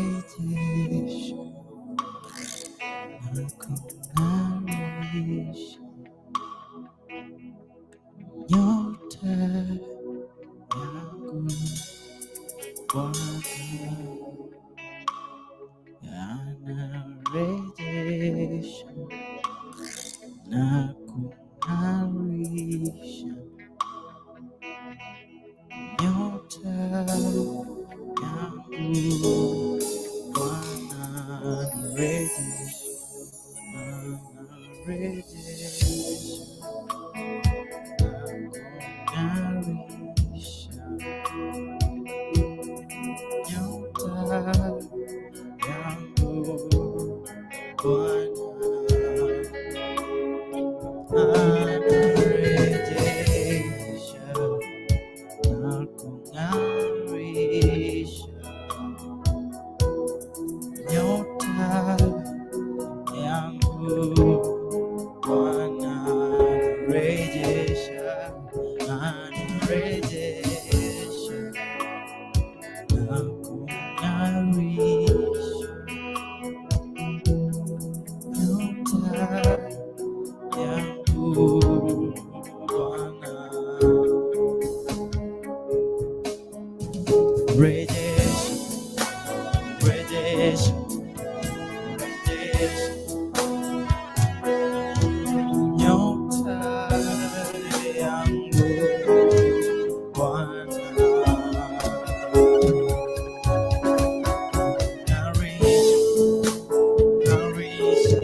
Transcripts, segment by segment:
Anarejesha na kung'arisha nyota yangu Bwana, anarejesha na kung'arisha nyota yangu Bwana, anarejesha, anarejesha na kung'arisha nyota yangu Bwana, anarejesha na kung'arisha nyota yangu Bwana, anarejesha, anarejesha na kung'arisha nyota yangu Bwana, rejesha, rejesha, rejesha nyota yangu Bwana, ng'arisha, ng'arisha,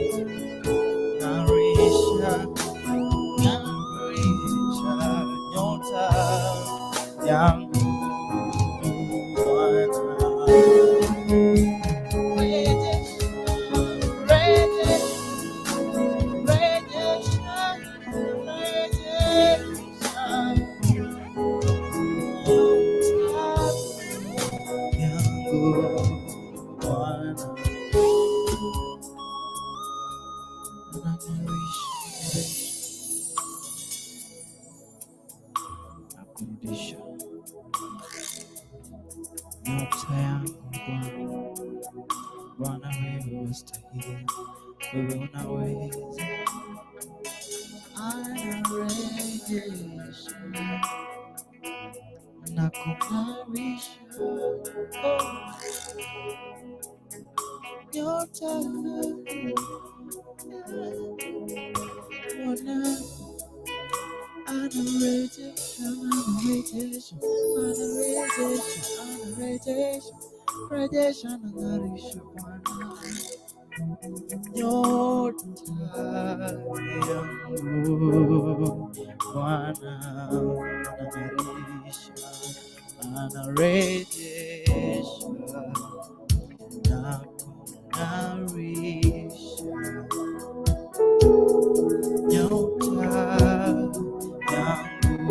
ng'arisha, ng'arisha nyota yangu Bwana, rejesha, rejesha, rejesha, rejesha nyota yangu Bwana, anang'arisha na kurudisha nyota yangu Bwana. Bwana wewe wastahili, wewe unaweza, anarejesha na kung'arisha, oh, nyota Bwana, anarejesha, anarejesha, anarejesha, anarejesha, rejesha na ng'arisha Bwana nyota yangu Bwana, anang'arisha, anarejesha na kung'arisha nyota yangu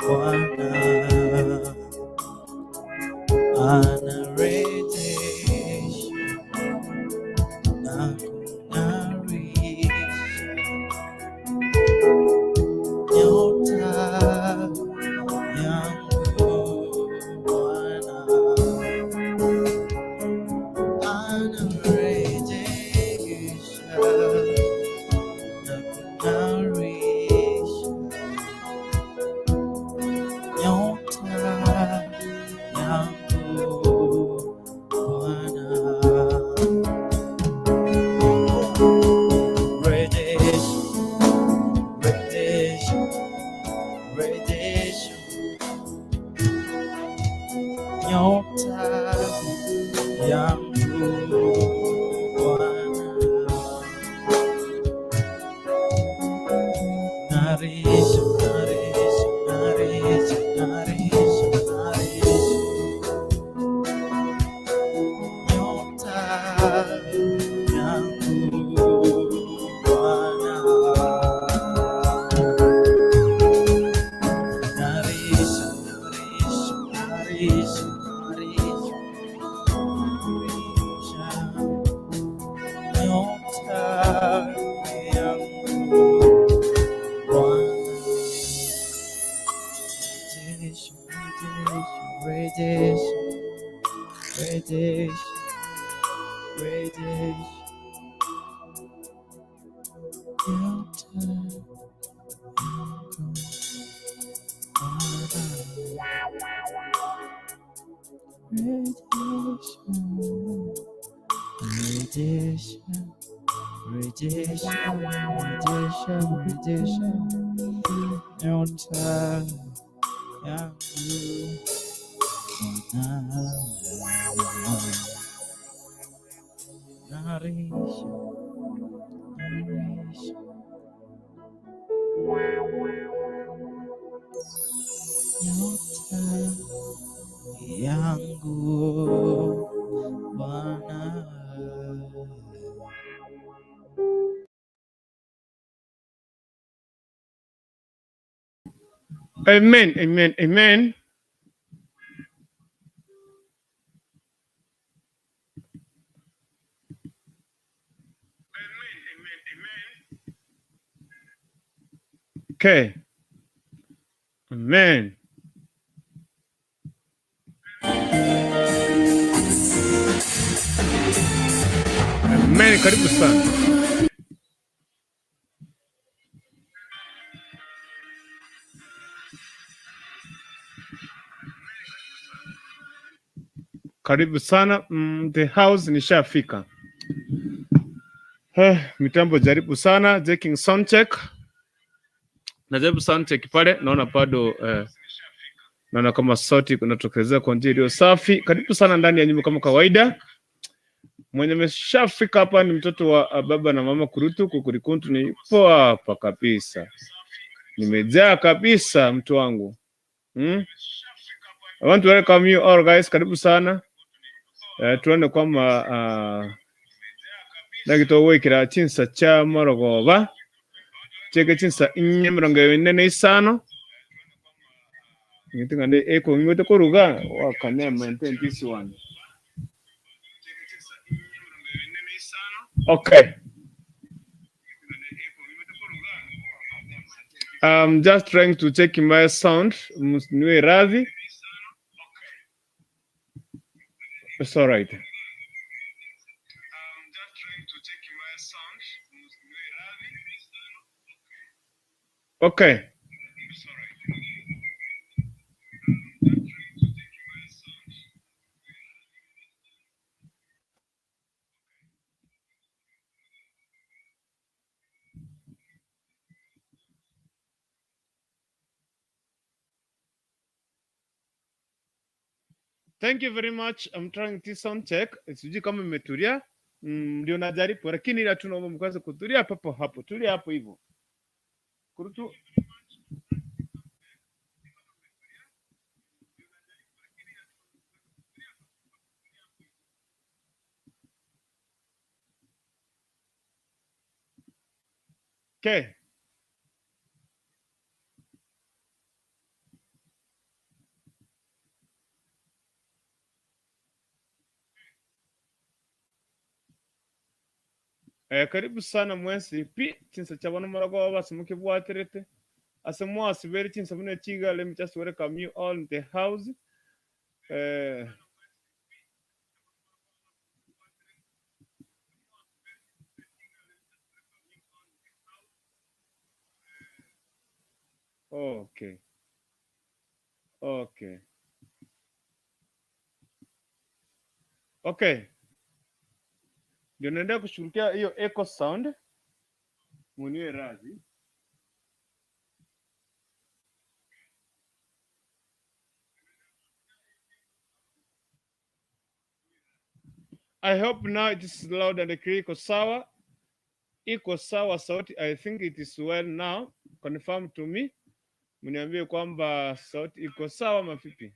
Bwana, anarejesha na kung'arisha nyota yangu Bwana, anarejesha na kung'arisha nyota yangu Bwana, rejesha, rejesha, rejesha nyota yangu Bwana, Ng'arisha, ng'arisha, ng'arisha, ng'arisha, ng'arisha nyota yangu Bwana. Ng'arisha, ng'arisha, ng'arisha, ng'arisha, ng'arisha nyota yangu Bwana. Rejesha, rejesha, rejesha, rejesha nyota yangu Bwana. Rejesha, rejesha, rejesha, rejesha, rejesha nyota yangu Bwana. Ng'arisha, ng'arisha nyota yangu Bwana. Amen, amen, amen. Okay. Amen. Amen. Karibu sana. Karibu sana. The house nishafika. Mitambo jaribu sana. Checking sound check. Najaribu sound check pale, naona bado naona kama sauti kunatokezea kwa njia iliyo safi. Karibu sana ndani ya nyumba kama kawaida. Mwenye ameshafika hapa ni mtoto wa baba na mama Kurutu Kukurikuntu, nipo hapa kabisa, nimejaa kabisa mtu wangu. I want to welcome you all guys, karibu sana. Tuone kwamba nagitogwikira chinsa cha morogoba cheke chinsa inye 45 ngitingande eko ngwete koruga wakane maintain this one. Okay. I'm just trying to check my sound. Niwe radhi. It's all right. Okay. Thank you very much. I'm trying this sound check. Sijui kama imetulia. Ndio najaribu, lakini ila tunaomba mkwanza kutulia papo hapo. Tulia hapo hivyo. Kurutu. Okay. Karibu sana mwensi pi chinsa cha bano marago basimuke bwaterete ase mwasi beri chinsa bune chiga. Let me just welcome you all in the house. Okay. Okay. Okay. Ndio naendelea kushughulikia hiyo echo sound. Muniwe radhi. I hope now it is loud and clear. Iko sawa. Iko sawa sauti. I think it is well now. Confirm to me, mniambie kwamba sauti iko sawa mavipi.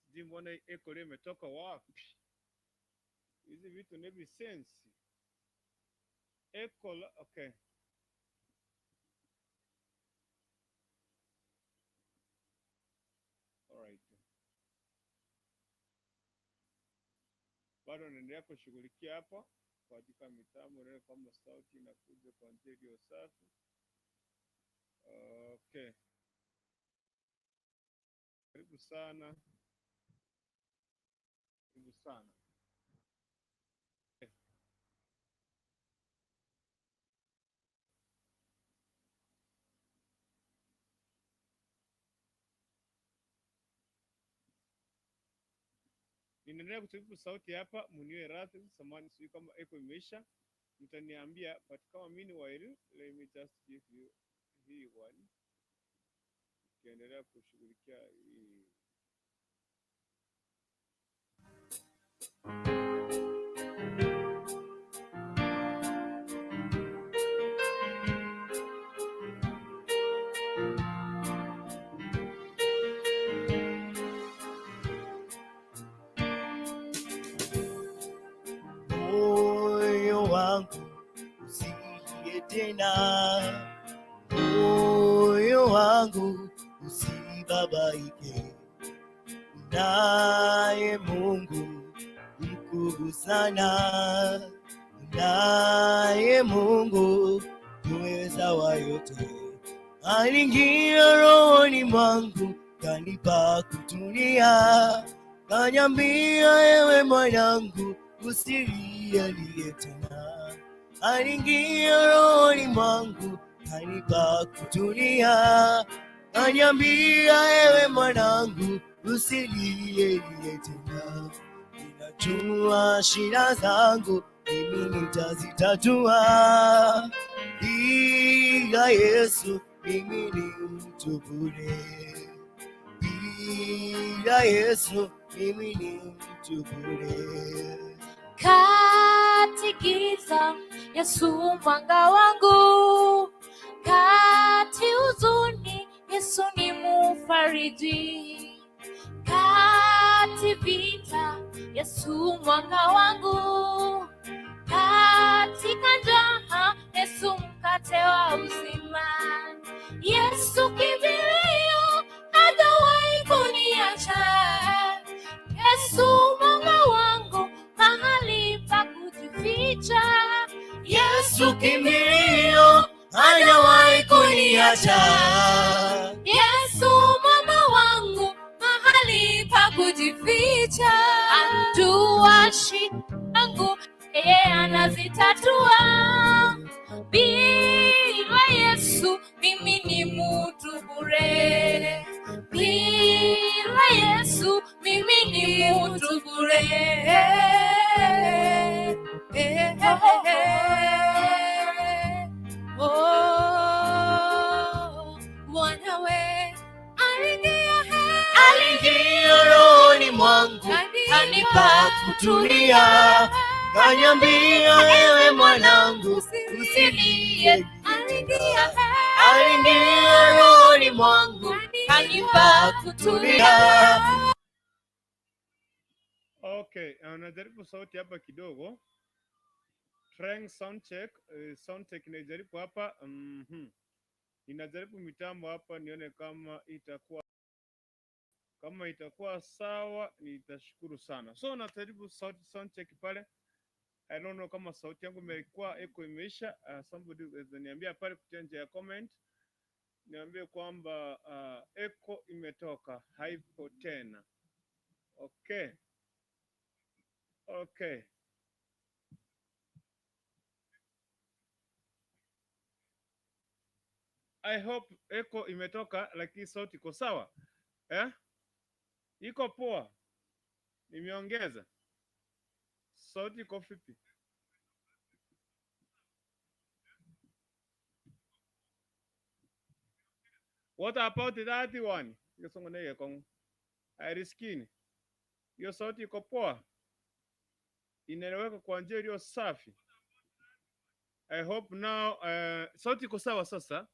Sijui mbona hii echo leo imetoka wapi? Hizi vitu ni visensi. Echo, okay. Alright. Bado naendelea kushughulikia hapa katika mitambo leo kama sauti inakuja kwa njia iliyo safi. Okay. Karibu sana. Karibu sana. Ninaendelea kutulivu sauti hapa, muniwe radhi, samahani, sijui kama echo imeisha, mtaniambia, but kama meanwhile, let me just give you hii one. Tukiendelea kushughulikia hii. Moyo wangu usilie tena, moyo wangu usibabaike, naye Mungu mkuu sana, naye Mungu muweza wa yote, aliingia rohoni mwangu kanipa kutulia, kaniambia ewe mwanangu usilie tena. Aliingia rohoni mwangu kanipa kutulia, kaniambia ewe mwanangu usilie tena. Ninajua shida zangu mimi nitazitatua, bila Yesu mimi ni mtu bure, bila Yesu mimi ni mtu bure. Kati giza, Yesu mwanga wangu, kati huzuni, Yesu ni mufariji, kati vita, Yesu mwanga wangu, katika njaa, Yesu mkate wa uzima, Yesu kimbilio, hajawahi kuniacha, Yesu mwanga wangu, mahali pa kujificha, Yesu kimbilio, hajawahi kuniacha. Yesu mwamba wangu, mahali pa kujificha, anjua shida zangu, yeye anazitatua. Bila Yesu mimi ni mtu bure, bila Yesu mimi ni mtu bure. Oh, Bwana we aliingia Aliingia rohoni mwangu kanipa kutulia, kaniambia ewe mwanangu usilie. Aliingia rohoni mwangu kanipa kutulia. Okay, najaribu sauti hapa kidogo. Trying sound check, sound check inajaribu hapa. Ninajaribu mitambo hapa nione kama itakuwa sawa, nitashukuru sana. So najaribu sauti sound check pale. I don't know kama sauti yangu imekuwa echo imeisha. Somebody niambia pale kupitia njia ya comment, niambie kwamba echo imetoka, haipo tena. Okay. Okay. I hope echo imetoka, lakini sauti iko sawa. Eh? Iko poa. Nimeongeza. Sauti iko vipi? What about that one? Kisongo nege kong. Iriskini. Hiyo sauti iko poa, inaeleweka kwa njia iliyo safi. I hope now sauti iko sawa sasa.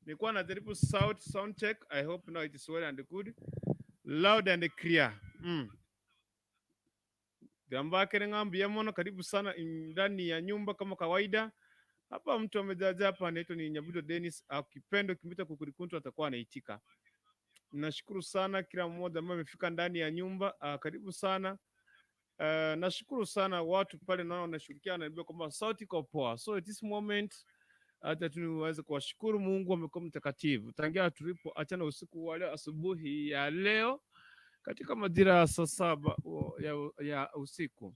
Nilikuwa najaribu sound check. I hope now it is well and good. Loud and clear. Gambakere ng'ambi mono, karibu sana ndani ya nyumba kama kawaida. Hapa mtu amejaja hapa anaitwa ni Nyabuto Dennis, akipendo kimwita Kukurikuntu atakuwa anaitika. Nashukuru sana kila mmoja ambaye amefika ndani ya nyumba. Karibu sana. Nashukuru sana watu pale naona wanashirikiana, wananiambia kwamba sauti iko poa. So at this moment hata tuweze kuwashukuru Mungu, amekuwa mtakatifu tangia tulipo achana usiku wa leo, asubuhi ya leo katika majira ya saa 7 ya usiku.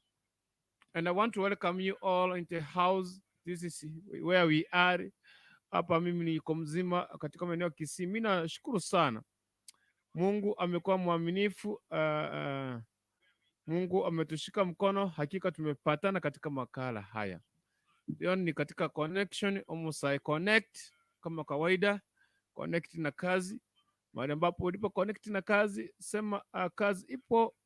And I want to welcome you all in the house. This is where we are. Hapa mimi niko mzima katika maeneo ya Kisii. Mimi nashukuru sana Mungu amekuwa mwaminifu. Mungu ametushika mkono, hakika tumepatana katika makala haya. Leo ni katika connection, almost I connect kama kawaida, connect na kazi. Mahali ambapo ulipo connect na kazi, sema kazi ipo,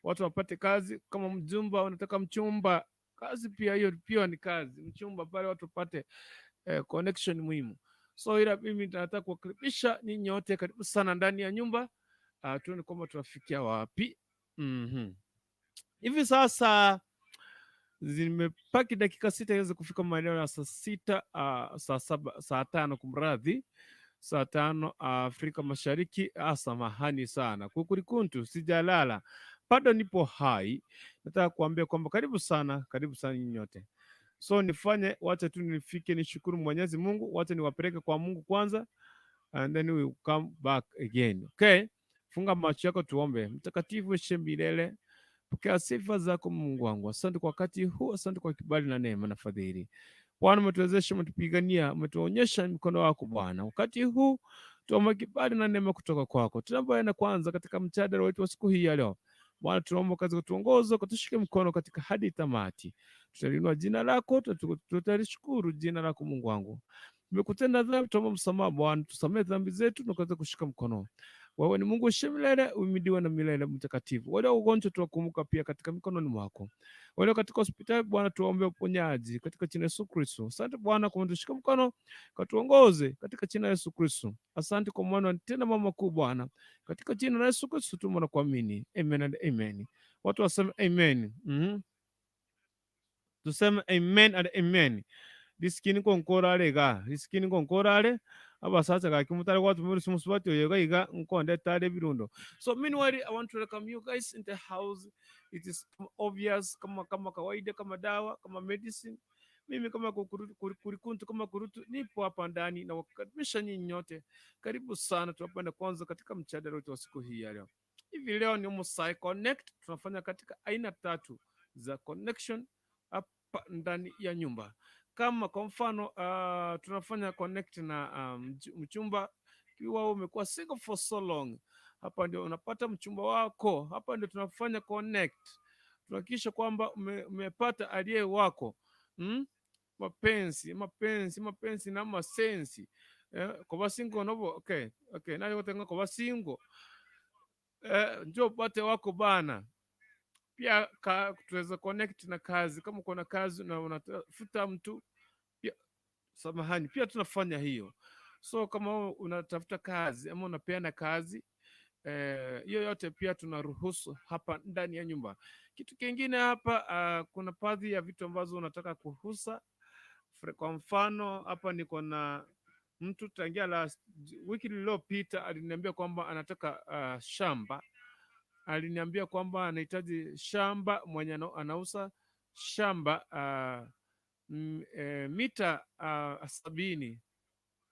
watu wapate kazi. Kama mjumba unataka mchumba, kazi pia hiyo pia ni kazi. Mchumba pale watu wapate connection muhimu. So ila mimi nataka kuwakaribisha ninyi nyote, karibu sana ndani ya nyumba. Tuone kwamba tunafikia wapi. Hivi sasa zimebaki dakika 6 iweze kufika maeneo ya saa 6, saa 7, saa 5, kumradhi, saa 5 Afrika Mashariki. Samahani sana kukurikuntu, sijalala bado, nipo hai. Nataka kuambia kwamba karibu sana nyinyi nyote. So nifanye, wacha tu nifike nishukuru Mwenyezi Mungu, wacha niwapeleke kwa Mungu kwanza and then we will come back again. Okay? Funga macho yako tuombe. Mtakatifu uishiye milele, pokea sifa zako Mungu wangu. Asante kwa wakati huu, asante kwa kibali na neema na fadhili. Bwana, umetuwezesha, umetupigania, umetuonyesha mkono wako Bwana. Wakati huu tuombe kibali na neema kutoka kwako. Tunapoenda kwanza katika mjadala wetu wa siku hii ya leo. Bwana, tunaomba kazi kutuongoza, kutushike mkono katika hadi tamati. Tutalinua jina lako, tutalishukuru jina lako Mungu wangu. Tumekutenda dhambi, tuomba msamaha Bwana, tusamehe dhambi zetu na kuweza kushika mkono. Wewe ni Mungu uishiye milele, uhimidiwe na milele mtakatifu. Wale wagonjwa tuwakumbuka pia katika mikononi mwako. Wale katika hospitali Bwana, tuwaombe uponyaji katika jina la Yesu Kristo. Asante Bwana kwa kutushika mkono, katuongoze katika jina la Yesu Kristo. Asante kwa mwana tena mama kuu Bwana. Katika jina la Yesu Kristo tuomba na kuamini. Amen and amen. Watu waseme amen. Tuseme amen and amen. Riskini konkorare ga, riskini konkorare abasacha gaki mutare gwatumira simusubati oyo iga nkonde tare birundo. So meanwhile I want to welcome you guys in the house. It is obvious kama kawaida, kama dawa, kama medicine. Mimi kama kurikuntu kama kurutu nipo hapa ndani na wakaribisha nyinyi nyote. Karibu sana, tunapenda kwanza katika mjadala wetu wa siku hii ya leo. Hivi leo ni Omosae Connect, tunafanya katika aina tatu za connection hapa ndani ya nyumba. Kama kwa mfano tunafanya connect na mchumba. Ikiwa umekuwa single for so long, hapa ndio unapata mchumba wako. Hapa ndio tunafanya connect, tunahakikisha kwamba umepata aliye wako. Mapenzi, mapenzi, mapenzi na masensi kwa single nobo. Okay, nayo tenga kwa single njoo upate wako bana. Pia tuweza connect na kazi. Kama uko na kazi na unatafuta mtu pia, samahani, pia tunafanya hiyo. So kama unatafuta kazi ama unapeana kazi, hiyo yote pia tunaruhusu hapa ndani ya nyumba. Kitu kingine hapa, kuna baadhi ya vitu ambazo unataka kuhusa. Kwa mfano hapa niko na mtu tangia last wiki lililopita aliniambia kwamba anataka shamba. Aliniambia kwamba anahitaji shamba, mwenye anauza shamba mita 70,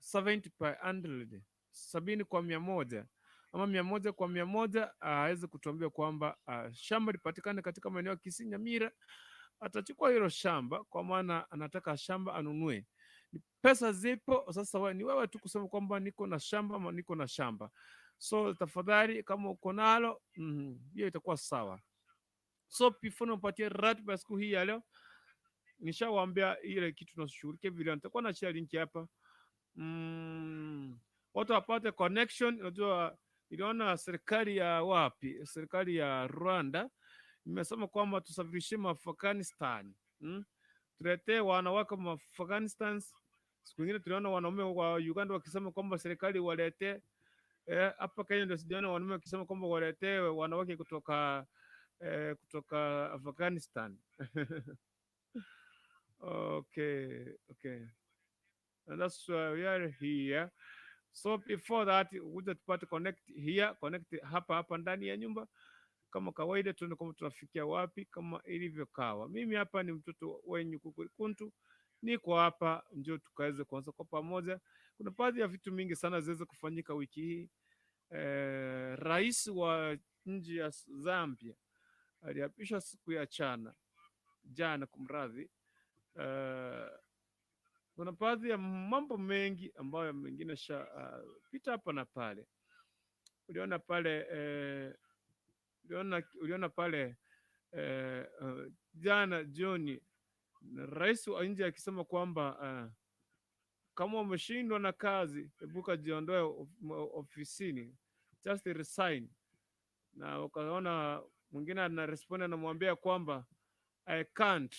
70 by 100, 70 kwa 100 ama 100 kwa 100, aweze kutuambia kwamba shamba lipatikane katika maeneo ya Kisii Nyamira, atachukua hilo shamba kwa maana anataka shamba anunue. Pesa zipo sasa, ni wewe tu kusema kwamba niko na shamba ama niko na shamba. So tafadhali kama uko nalo, hiyo itakuwa sawa. So before nipatie ratiba ya siku hii ya leo, nishawaambia ile kitu tunashughulikia vile, nitakuwa na share link hapa. Watu wapate connection. Unajua, niliona serikali ya wapi, serikali ya Rwanda imesema kwamba tusafirishe Afghanistan, Tuletee wanawake wa Afghanistan. Siku ingine tuliona wanaume wa Uganda wakisema kwamba serikali waletee hapa Kenya ndio sijaona wanaume wakisema kwamba waletee wanawake kutoka Afghanistan. Okay. And that's why we are here. So before that, kuja tupate connect here, connect hapa hapa ndani ya nyumba kama kawaida, tuone kama tunafikia wapi kama ilivyokawa. Mimi hapa ni mtoto wenyu Kukuri Kuntu, niko hapa ndio tukaweze kuanza kwa pamoja. Kuna baadhi ya vitu mingi sana ziweze kufanyika wiki hii. Rais wa nchi ya Zambia aliapishwa siku ya chana jana, kumradhi. Kuna baadhi ya mambo mengi ambayo mengine sha pita hapa na pale. Uliona pale uliona pale jana jioni rais wa nchi akisema kwamba kama umeshindwa na kazi, ebuka jiondoe ofisini, just resign. Na ukaona mwingine ana respond anamwambia kwamba I can't,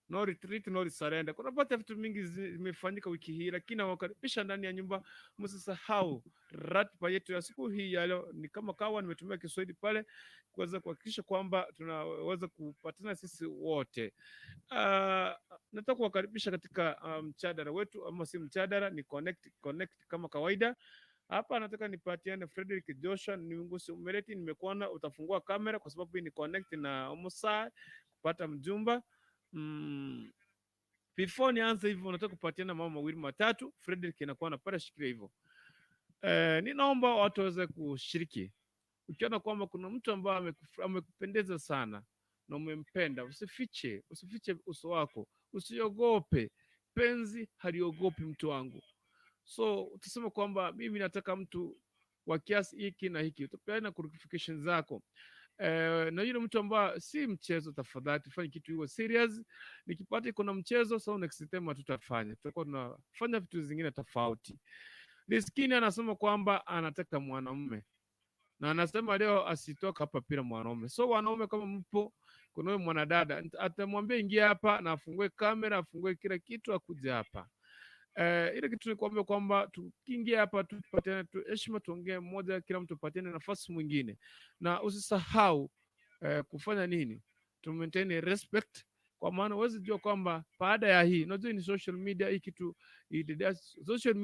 no retreat, no surrender. Kuna baadhi ya vitu mingi zimefanyika wiki hii, lakini nawakaribisha ndani ya nyumba. Msisahau ratiba yetu ya siku hii ya leo ni kama kawa, nimetumia Kiswahili pale kuweza kuhakikisha kwamba tunaweza kupatana sisi wote. Nataka kuwakaribisha katika mjadala wetu, ama si mjadala, ni connect, connect kama kawaida. Hapa nataka nipatiane Frederick Joshua Niungusi Umereti, nimekuona utafungua kamera kwa sababu hii ni connect na Omusa kupata mjumba. Before nianze hivyo, nataka kupatiana mambo mawili matatu. Frederick inakuwa na pale, shikilia hivyo. Ninaomba watu waweze kushiriki. Ukiona kwamba kuna mtu ambaye amekupendeza sana na umempenda, usifiche, usifiche uso wako, usiogope. Penzi haliogopi mtu wangu. So utasema kwamba mimi nataka mtu wa kiasi hiki na hiki, utapeana qualification zako. Na yule mtu ambaye si mchezo, tafadhali tufanye kitu iwe serious. Nikipata kuna mchezo, so next time hatutafanya, tutakuwa tunafanya vitu zingine tofauti. Liskini anasema kwamba anataka mwanamume na anasema leo asitoka hapa bila mwanaume. So wanaume kama mpo, kuna huyo mwanadada atamwambia ingia hapa na afungue kamera, afungue kila kitu, akuje hapa. Ile kitu ni kuambia kwamba tukiingia hapa tupatiane tu heshima, tuongee mmoja, kila mtu patiane nafasi mwingine, na usisahau kufanya nini, to maintain respect, kwa maana huwezi jua kwamba baada ya hii, unajua ni social media hii kitu it does, social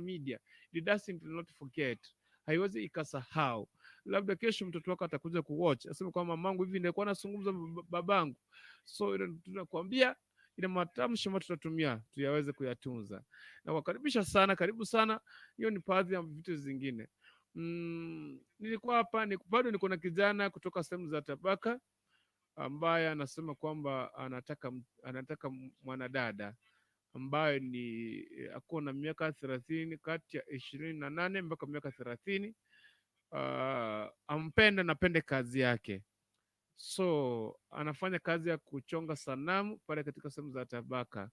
media it doesn't not forget, haiwezi ikasahau. Labda kesho mtoto wako atakuja kuwatch aseme kwamba mamangu hivi nilikuwa nazungumza babangu. So ile tunakwambia ile matamshi ambayo tutatumia tuyaweze kuyatunza. Na wakaribisha sana, karibu sana. Hiyo ni baadhi ya vitu zingine. Nilikuwa hapa ni, bado niko na kijana kutoka sehemu za Tabaka ambaye anasema kwamba anataka mwanadada ambaye ni akuwa na miaka 30, kati ya 28 mpaka miaka 30, ampende napende kazi yake, so anafanya kazi ya kuchonga sanamu pale katika sehemu za Tabaka.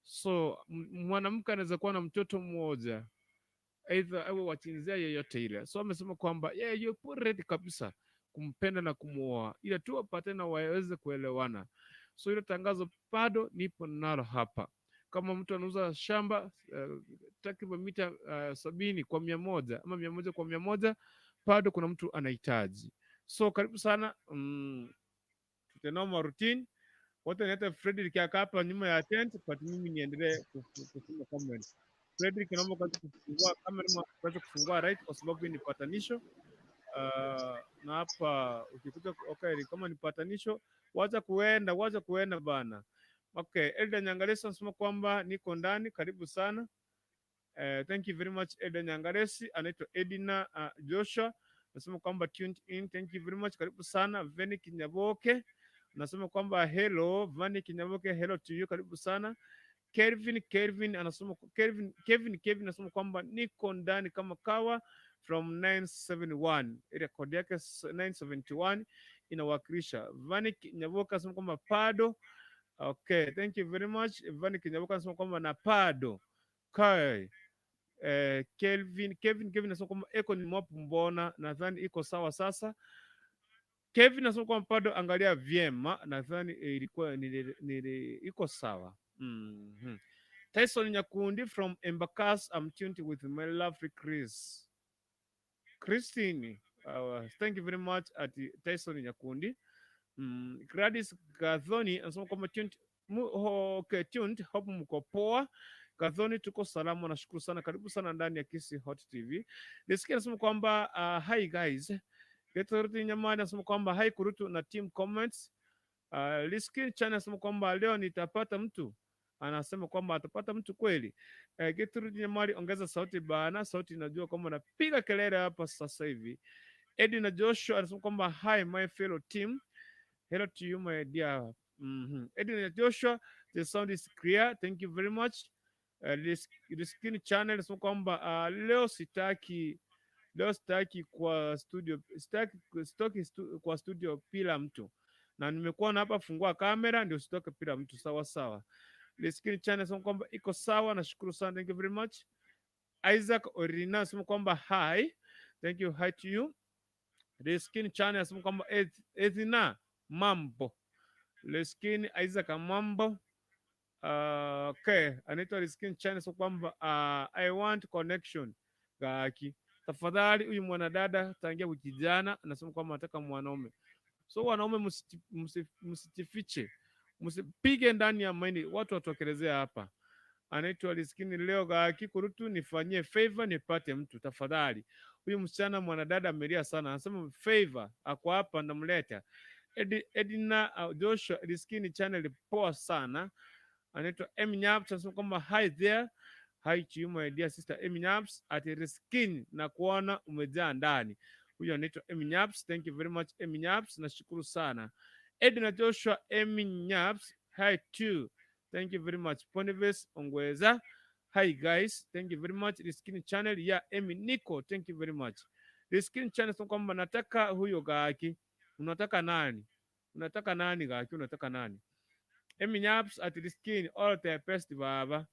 So mwanamke anaweza kuwa na mtoto mmoja, aidha awe wa jinsia yeyote ile. So amesema kwamba yeye yupo ready kabisa kumpenda na kumuoa, ila tu wapate na waweze kuelewana. So hilo tangazo bado nipo nalo hapa. Kama mtu anauza shamba takriban mita 70 kwa 100 ama 100 kwa 100, bado kuna mtu anahitaji. So karibu sana, tutenoma routine wote. Niite Frederick aka hapa nyuma ya tent, but mimi niendelee kusoma comment. Frederick, naomba kwanza kufungua kamera, kwanza kufungua right, kwa sababu hii ni patanisho. Na hapa ukikuta okay, kama ni patanisho, wacha kuenda bana. Okay, Elda Nyangalesi anasema kwamba niko ndani, karibu sana. Thank you very much Elda Nyangalesi. Anaitwa Edina Joshua anasema kwamba tuned in, thank you very much, karibu sana. Veni Kinyaboke anasema kwamba hello. Vani Kinyaboke, hello to you, karibu sana. Kelvin anasema Kevin anasema kwamba niko ndani kama kawa from 971, area code yake 971 inawakilisha. Vani Kinyaboke anasema kwamba bado Okay, thank you very much. Ivan Kinyabuka anasema kwamba na pado. Kai. Kevin anasema kwamba eko ni mwapu mbona, nadhani iko sawa sasa. Kevin anasema kwamba bado angalia vyema, nadhani ilikuwa iko sawa. Tyson Nyakundi from Embakasi, I'm tuned with my lovely Chris. Christine, thank you very much at Tyson Nyakundi. Gladys Gathoni anasema kwamba tuned, okay, tuned, hope mko poa. Gathoni, tuko salama, nashukuru sana. Karibu sana ndani ya Kisii Hot TV. Nisikia anasema kwamba hi guys. Getorti Nyamani anasema kwamba hi Kurutu na team comments. Liskin Chan anasema kwamba leo nitapata mtu, anasema kwamba atapata mtu kweli. Gertrude Nyamali, ongeza sauti bana, sauti najua kwamba napiga kelele hapa sasa hivi. Eddie na Joshua anasema kwamba hi my fellow team. Hello to you my dear. Eddie na Joshua, the sound is clear. Thank you very much. Liskin Channel anasema kwamba leo sitaki, leo sitaki kwa studio, sitaki, sitoki kwa studio bila mtu, na nimekuwa na hapa, fungua kamera ndio usitoke bila mtu. Sawa sawa. Liskin Channel anasema kwamba iko sawa, nashukuru sana, thank you very much. Isaac Orina anasema kwamba hi, thank you, hi to you. Liskin Channel anasema kwamba Ethina mambo. Liskin Isaac mambo. Okay, anaitwa Liskin Channel anasema kwamba I want connection gaki. Tafadhali huyu mwanadada tangia wiki jana anasema kwamba anataka mwanaume. So wanaume msijifiche, msipige ndani ya maini, watu watokelezea hapa. Anaitwa Liskini leo gaki kurutu, nifanyie favor nipate mtu tafadhali. Huyu msichana mwanadada amelia sana, anasema favor ako hapa, ndamleta. Edina Joshua Liskini Channel, poa sana. Anaitwa M Nyaps anasema kwamba hi there. Hi to you my dear sister M Nyaps at Riskin, na kuona umejaa ndani. Huyu anaitwa M Nyaps, thank you very much M Nyaps, nashukuru sana. Edna Joshua M Nyaps, hi too. Thank you very much. Ponives Ongweza. Hi guys, thank you very much. Riskin Channel ya M Nico, thank you very much. Riskin Channel sio kwamba nataka huyo gaki. Unataka nani? Unataka nani gaki? Unataka nani? M Nyaps at Riskin, all the best baba.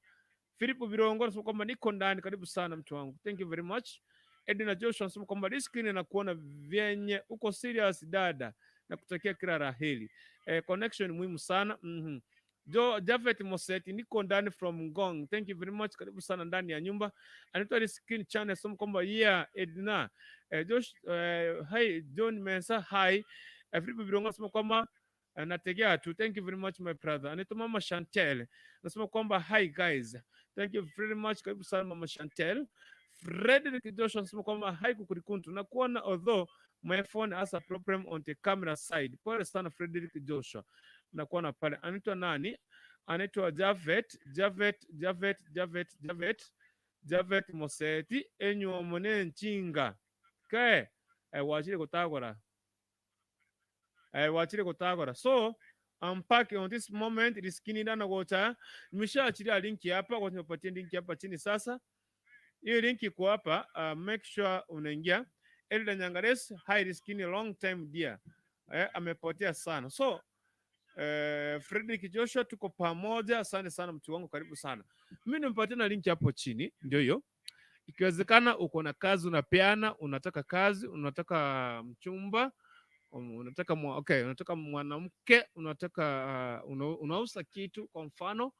Philip Birongo anasema kwamba niko ndani, karibu sana mtu wangu. Thank you very much. Edna Joshua anasema kwamba Riskin nakuona vyenye uko serious dada, na kutakia kila la heri. Connection muhimu sana. Jo Jafet Moseti, niko ndani from Ngong. Thank you very much. Karibu sana ndani ya nyumba. Anaitwa Riskin Channel anasema kwamba yeah Edna. Josh, hi John Mensa, hi. Philip Birongo anasema kwamba nategea tu. Thank you very much my brother. Anaitwa Mama Chantel. Anasema kwamba hi guys. Thank you very much. Karibu sana Mama Chantel. Frederick Joshua anasema kwamba hi Kukurikuntu. Nakuona although my phone has a problem on the camera side. Pole sana Frederick Joshua. Nakuona pale. Anaitwa nani? Anaitwa Javet, Javet, Javet, Javet, Javet, Javet Moseti enyu omone nchinga. Ke wachire kutagora. Wachire kutagora. So unpack on this moment riskini dana gocha. Nimeshaachilia linki hapa, kwa nimepatia linki hapa chini sasa. Hiyo linki iko hapa, make sure unaingia. Elda Nyangares, hi Riskini, long time dear. Amepotea sana. So Frederick Joshua tuko pamoja, asante sana mtu wangu, karibu sana. Mimi nimepatia na linki hapo chini, ndio hiyo. Ikiwezekana uko na kazi unapeana, unataka kazi, unataka mchumba, okay, unataka mwanamke, unataka unauza kitu kwa mfano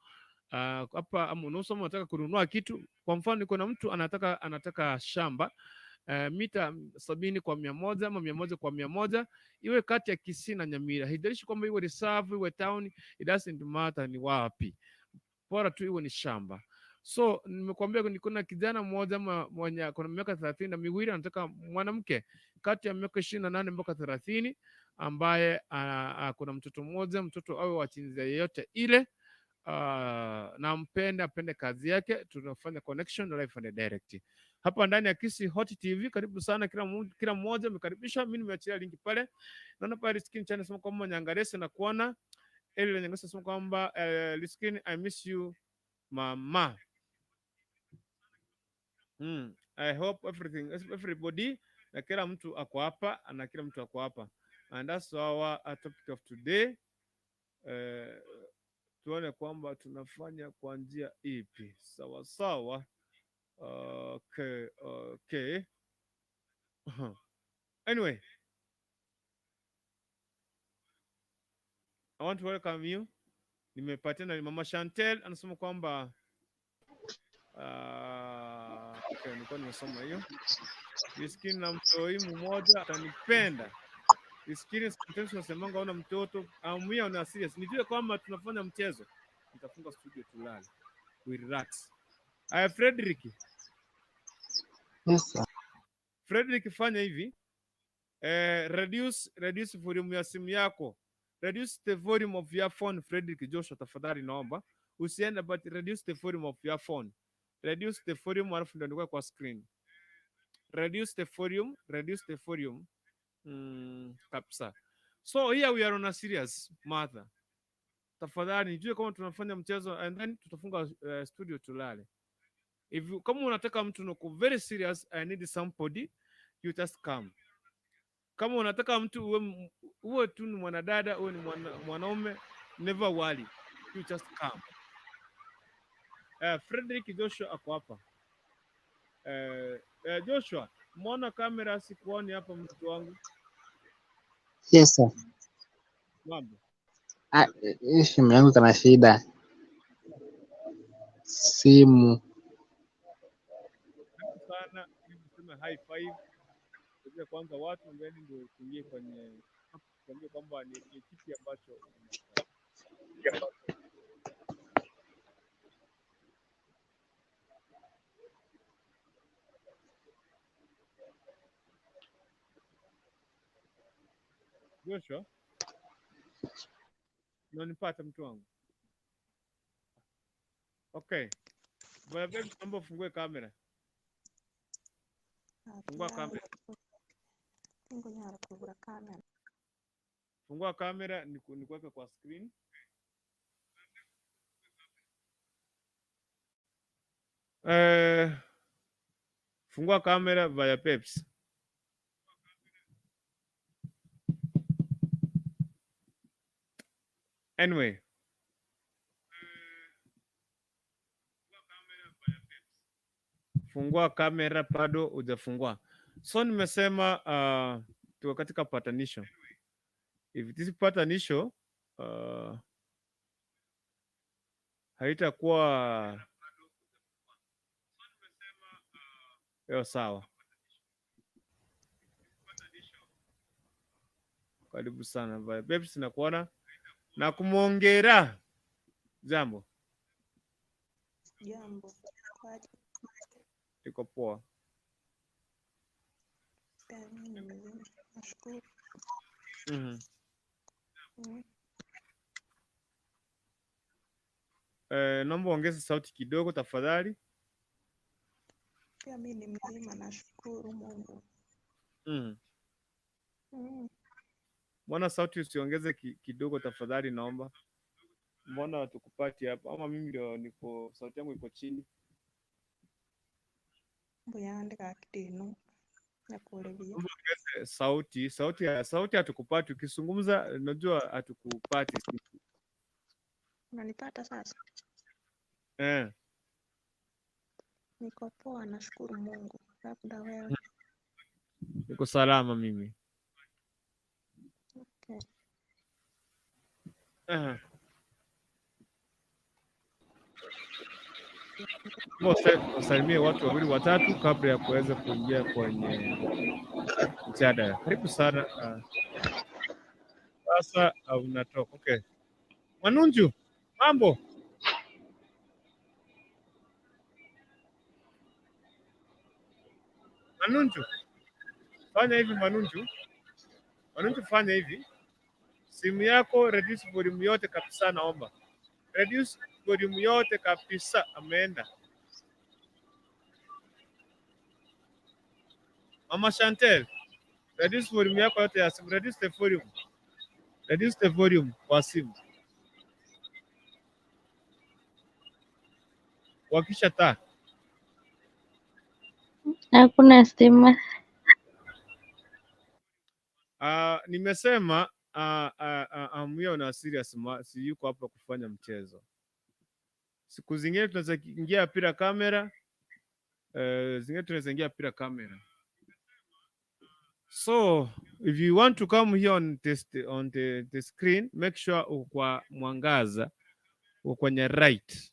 hapa ama unauza ama unataka kununua kitu. Kwa mfano niko na mtu anataka shamba mita 70 kwa 100 ama 100 kwa 100, iwe kati ya Kisii na Nyamira. Haijalishi kwamba iwe reserve iwe town, it doesn't matter ni wapi, bora tu iwe ni shamba. So nimekuambia niko na kijana mmoja ama mwenye kuna miaka 32 anataka mwanamke kati ya miaka 28 mpaka 30 ambaye kuna mtoto mmoja, mtoto awe wa jinsia yeyote ile, nampenda, apende kazi yake, tunafanya connection live and direct hapa ndani ya Kisii Hot TV. Karibu sana kila mmoja amekaribishwa. Mimi nimeachilia link pale, naona pale screen channel sema kwamba Nyangarese na kuona Eli Nyangarese sema kwamba Liskin, I miss you mama. I hope everything everybody na kila mtu ako hapa na kila mtu ako hapa and that's our topic of today. Tuone kwamba tunafanya kwa njia ipi. Sawa sawa. Okay. Anyway, I want to welcome you. Nimepatiana na Mama Chantel anasema kwamba okay, nilikuwa nimesoma hiyo. Miskini na mtoi mmoja atanipenda. Miskini sometimes unasemanga una mtoto amia una serious. Nijue kwamba tunafanya mchezo. Nitafunga studio tulale. We relax. Aya, Frederick. Yes, sir. Frederick, fanya hivi. Reduce volume ya simu yako. Reduce the volume of your phone, Frederick Joshua, tafadhali naomba. Usiende, but reduce the volume of your phone. Reduce the volume alafu ndio nikuwe kwa screen. Reduce the volume, reduce the volume. Kabisa. So here we are on a serious matter. Tafadhali nijue kama tunafanya mchezo and then tutafunga studio tulale. If you, kama unataka mtu nuko very serious, I need somebody, you just come. Kama unataka mtu uwe tu ni mwanadada, uwe ni mwanaume, never worry. You just come. Frederick Joshua ako hapa. Joshua, mbona kamera sikuoni hapa mtu wangu? Yes, sir. Mambo. Ah, hii simu yangu kana shida. Simu. Karibu sana, ili tuseme high five. Tujue kwanza watu then ndio tuingie kwenye tuambie kwamba ni kipi ambacho unafanya. Joshua, unanipata mtu wangu? Okay. Bwana Babes, naomba ufungue kamera. Fungua kamera. Fungua kamera nikuweke kwa screen. Fungua kamera via Peps. Anyway. Fungua kamera bado hujafungua. So nimesema tuko katika patanisho. If this patanisho haitakuwa yo sawa. Karibu sana Babes, nakuona na kumwongera. Jambo. Jambo, kwaje? Iko poa. Pia mimi ni mzima, nashukuru. Naomba ongeze sauti kidogo tafadhali. Pia mimi ni mzima, nashukuru Mungu. Mbona sauti usiongeze kidogo tafadhali, naomba. Mbona tukupati hapa ama mimi ndio niko sauti yangu iko chini? Mbuya kitino nakuulebia. Naomba ongeze sauti, sauti hatukupati ukizungumza, najua hatukupati. Unanipata sasa? Eh. Niko poa, nashukuru Mungu. Labda wewe? Niko salama mimi. Okay. Wasalimie watu wawili watatu kabla ya kuweza kuingia kwenye mjadala. Karibu sana. Sasa unatoka. Okay. Manunju, mambo? Manunju, fanya hivi Manunju. Manunju, fanya hivi. Simu yako reduce volume yote kabisa, naomba. Reduce volume yote kabisa. Ameenda. Mama Chantel, reduce volume yako yote ya simu. Reduce the volume. Reduce the volume kwa simu. Wakisha taa. Hakuna stima. Nimesema I'm here on a serious si yuko hapa kufanya mchezo. Siku zingine tunaweza ingia bila kamera, zingine tunaweza ingia bila kamera. So if you want to come here on the screen, make sure uko kwa mwangaza, uko kwenye right,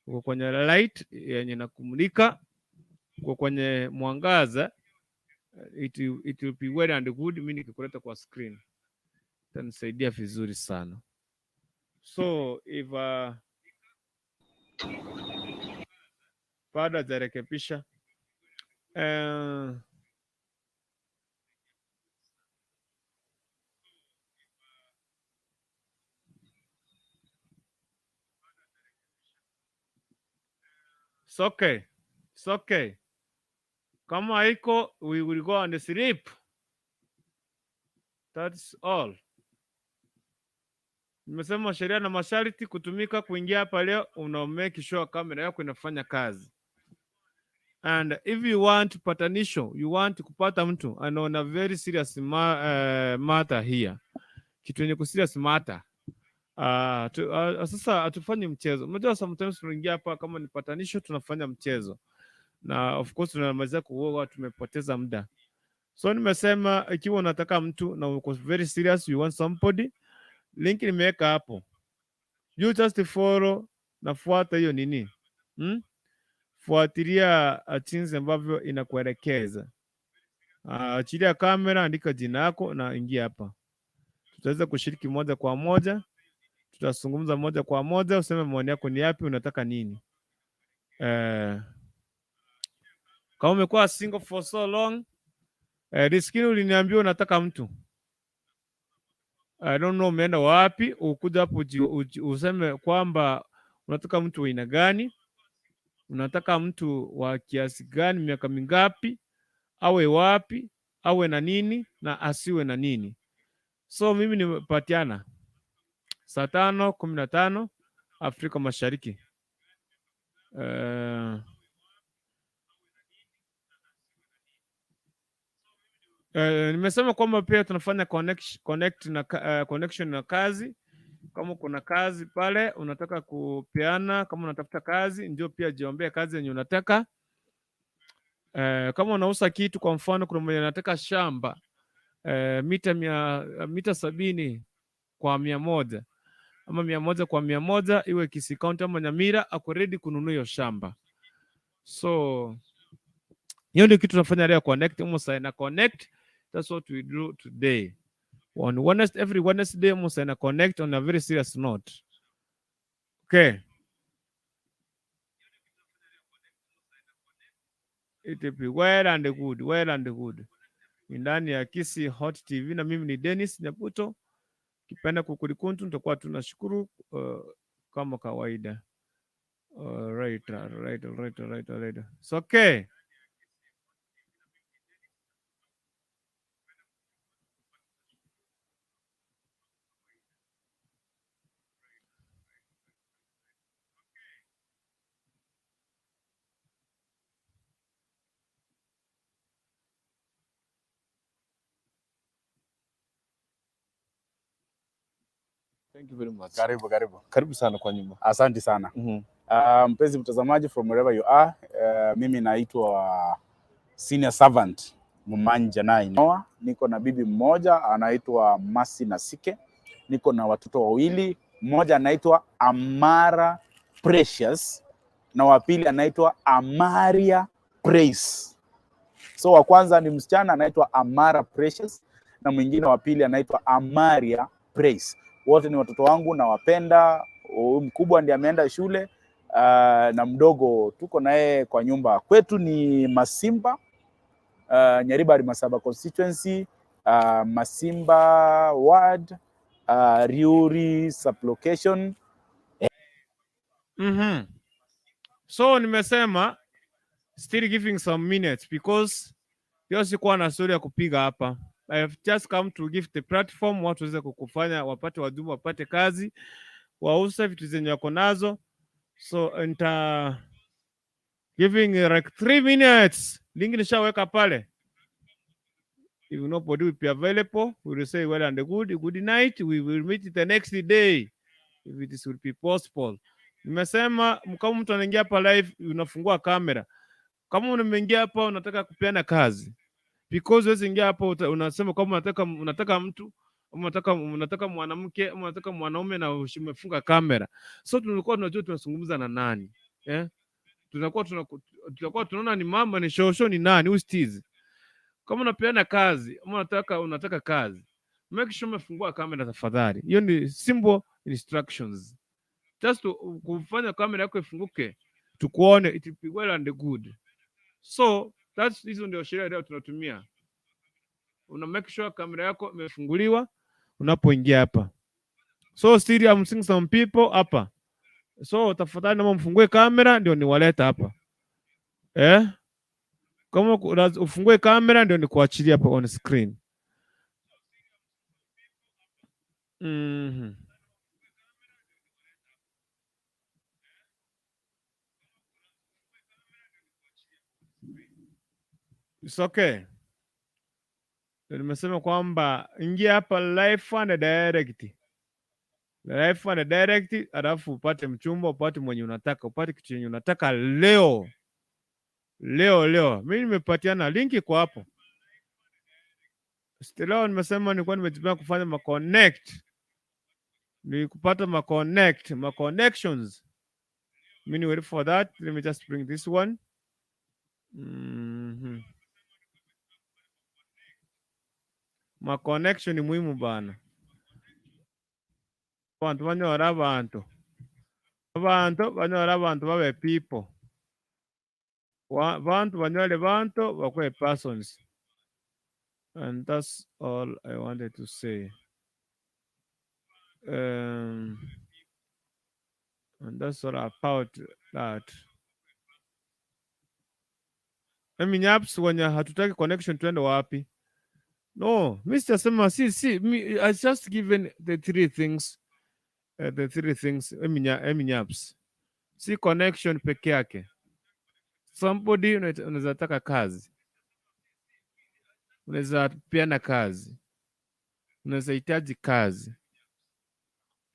uko kwenye light yenye nakumulika, uko kwenye mwangaza, it will be well and good. Mimi nikikuleta kwa screen itanisaidia vizuri sana. So if bado hajarekebisha it's okay. It's okay. Kama haiko, we will go and sleep. That's all. Nimesema sheria na masharti kutumika kuingia hapa leo, una make sure kamera yako inafanya kazi. And if you want patanisho, you want kupata mtu and on a very serious matter here, kitu yenye ku serious matter. Sasa hatufanyi mchezo. Unajua sometimes tunaingia hapa kama ni patanisho tunafanya mchezo. Na of course tunamaliza kuoa, tumepoteza muda. So nimesema ikiwa unataka mtu na uko very serious, you want somebody, link nimeweka hapo. You just follow na fuata hiyo nini? Fuatilia jinsi ambavyo inakuelekeza. Achilia kamera, andika jina lako na ingia hapa. Tutaweza kushiriki moja kwa moja, tutazungumza moja kwa moja, useme maoni yako ni yapi, unataka nini. Kama umekuwa single for so long, riskini uliniambia unataka mtu. I don't know umeenda wapi, ukuja hapo useme kwamba unataka mtu wa aina gani, unataka mtu wa kiasi gani, miaka mingapi, awe wapi, awe na nini na asiwe na nini. So mimi nimepatiana saa 5:15 Afrika Mashariki. Nimesema kwamba pia tunafanya connection na kazi. Kama kuna kazi pale unataka kupeana, kama unatafuta kazi, ndio pia jiombee kazi yenye unataka. Kama unauza kitu, kwa mfano, kuna mwenye anataka shamba mita 70 kwa 100 ama 100 kwa 100, iwe Kisii County ama Nyamira, ako ready kununua hiyo shamba. So hiyo ndio kitu tunafanya leo, connect Musa na connect. That's what we do today. On Wednesday, every Wednesday Musa na connect on a very serious note. Okay. It will be well and good, well and good. Ni ndani ya Kisii Hot TV na mimi ni Dennis Nyabuto. Kipenda kukulikuntu nitakuwa tunashukuru kama kawaida. All right, all right, all right, all right, all right. It's okay. Thank you very much. Karibu, karibu. Karibu sana kwa nyumba. Asante sana. Mpenzi mtazamaji from wherever you are, mimi naitwa Senior Servant Mumanja Nai Noah. Niko na bibi mmoja anaitwa Masi Nasike. Niko na watoto wawili, mmoja anaitwa Amara Precious na wa pili anaitwa Amaria Praise. So wa kwanza ni msichana anaitwa Amara Precious na mwingine wa pili anaitwa Amaria Praise. Wote ni watoto wangu nawapenda. Huyu mkubwa ndiye ameenda shule na mdogo tuko naye kwa nyumba. Kwetu ni Masimba, Nyaribari Masaba constituency, Masimba ward, Riuri sublocation. So nimesema still giving some minutes because leo sikuwa na story ya kupiga hapa. I have just come to give the platform watu waweze kukufanya wapate wadumu, wapate kazi, wauze vitu zenye wako nazo. So nita giving like 3 minutes. Link nishaweka pale. If nobody will be available, we will say well and good, good night. We will meet the next day if it will be possible. Nimesema kama mtu anaingia hapa live, unafungua kamera. Kama umeingia hapa unataka kupeana kazi, because huwezi ingia hapa unasema kwamba unataka mtu ama unataka mwanamke ama unataka mwanaume na umefunga kamera. So tulikuwa tunajua tunazungumza na nani, eh? Tunakuwa tunaona ni mama, ni shosho, ni nani, who is. Kama unapeana kazi ama unataka kazi, make sure umefungua kamera tafadhali. Hiyo ni simple instructions. Just to, kufanya kamera yako ifunguke tukuone, it will be well and good. So that's hizo ndio sheria leo tunatumia. Una make sure kamera yako imefunguliwa unapoingia hapa. So still I'm seeing some people hapa. So tafadhali naomba mfungue kamera ndio niwaleta hapa. Eh? Kama ufungue kamera ndio nikuachilia hapa on screen. It's okay. Ndio nimesema kwamba ingia hapa live and direct. Live and direct, alafu upate mchumba, upate mwenye unataka, upate kitu chenye unataka leo. Leo leo. Mimi nimepatiana link kwa hapo. Leo nimesema nilikuwa nimejipanga kufanya ma connect. Ni kupata ma connect, ma connections. Mimi wait for that. Let me just bring this one. Ma connection ni muhimu bana. Abantu banyora abantu. Abantu banyora abantu babe people. Bantu banyore bantu bakwe persons. And that's all I wanted to say. And that's all about that. Minyaps wenye hatutaki connection tuende wapi? No, Mr. Sema, see, me, I just given the three things, the three things, Eminyaps. Si connection peke yake. Somebody unaweza taka kazi, unaweza peana kazi, unaweza hitaji kazi.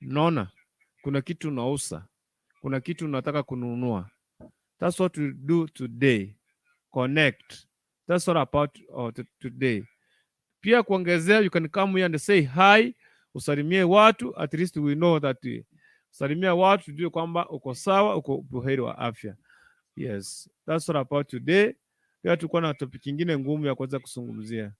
Unaona, kuna kitu unauza, kuna kitu unataka kununua. That's what we do today. Connect. That's all about today. Pia kuongezea, you can come here and say hi, usalimie watu, at least we know that salimia watu tujue kwamba uko sawa, uko buheri wa afya. Yes, that's all about today. Pia tulikuwa na topic nyingine ngumu ya kuweza kuzungumzia.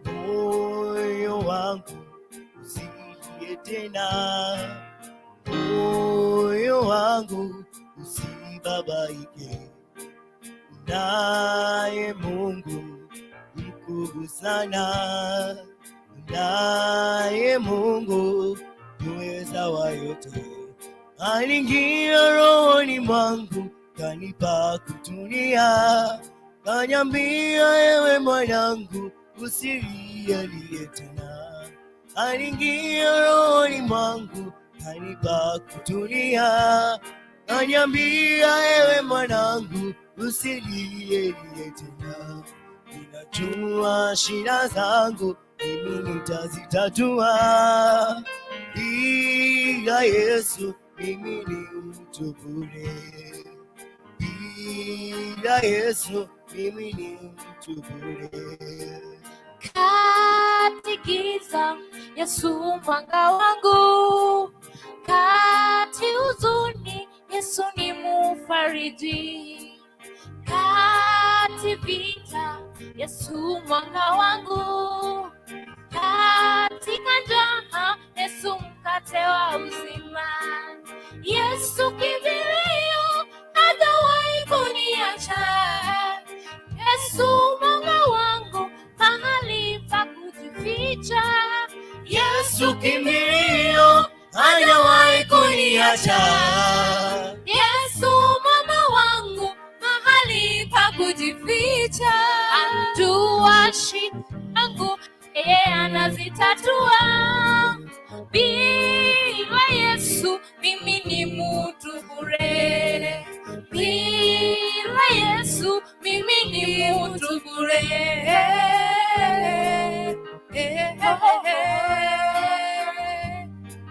Moyo wangu usilie tena, moyo wangu usibabaike, naye Mungu mkuu sana, naye Mungu muweza wa yote, aliingia rohoni mwangu, kanipa kutulia, kaniambia ewe mwanangu, usilie tena. Aliingia rohoni mwangu, kanipa kutulia, kaniambia ewe mwanangu, usilie tena. Ninajua shida zangu mimi nitazitatua, bila Yesu mimi ni mtu bure, bila Yesu mimi ni mtu bure. Kati giza, Yesu mwanga wangu, kati huzuni, Yesu ni mufariji, kati vita, Yesu mwanga wangu, katika njaa, Yesu mkate wa uzima, Yesu kimbilio, hajawahi kuniacha, Yesu mwanga wangu, mahali pa kujificha, Yesu kimbilio, Hajawahi kuniacha. Yesu mwamba wangu, mahali pa kujificha, anjua shida zangu, yeye anazitatua. Bila Yesu mimi ni mtu bure. Bila Yesu mimi ni mtu bure. Eh, eh,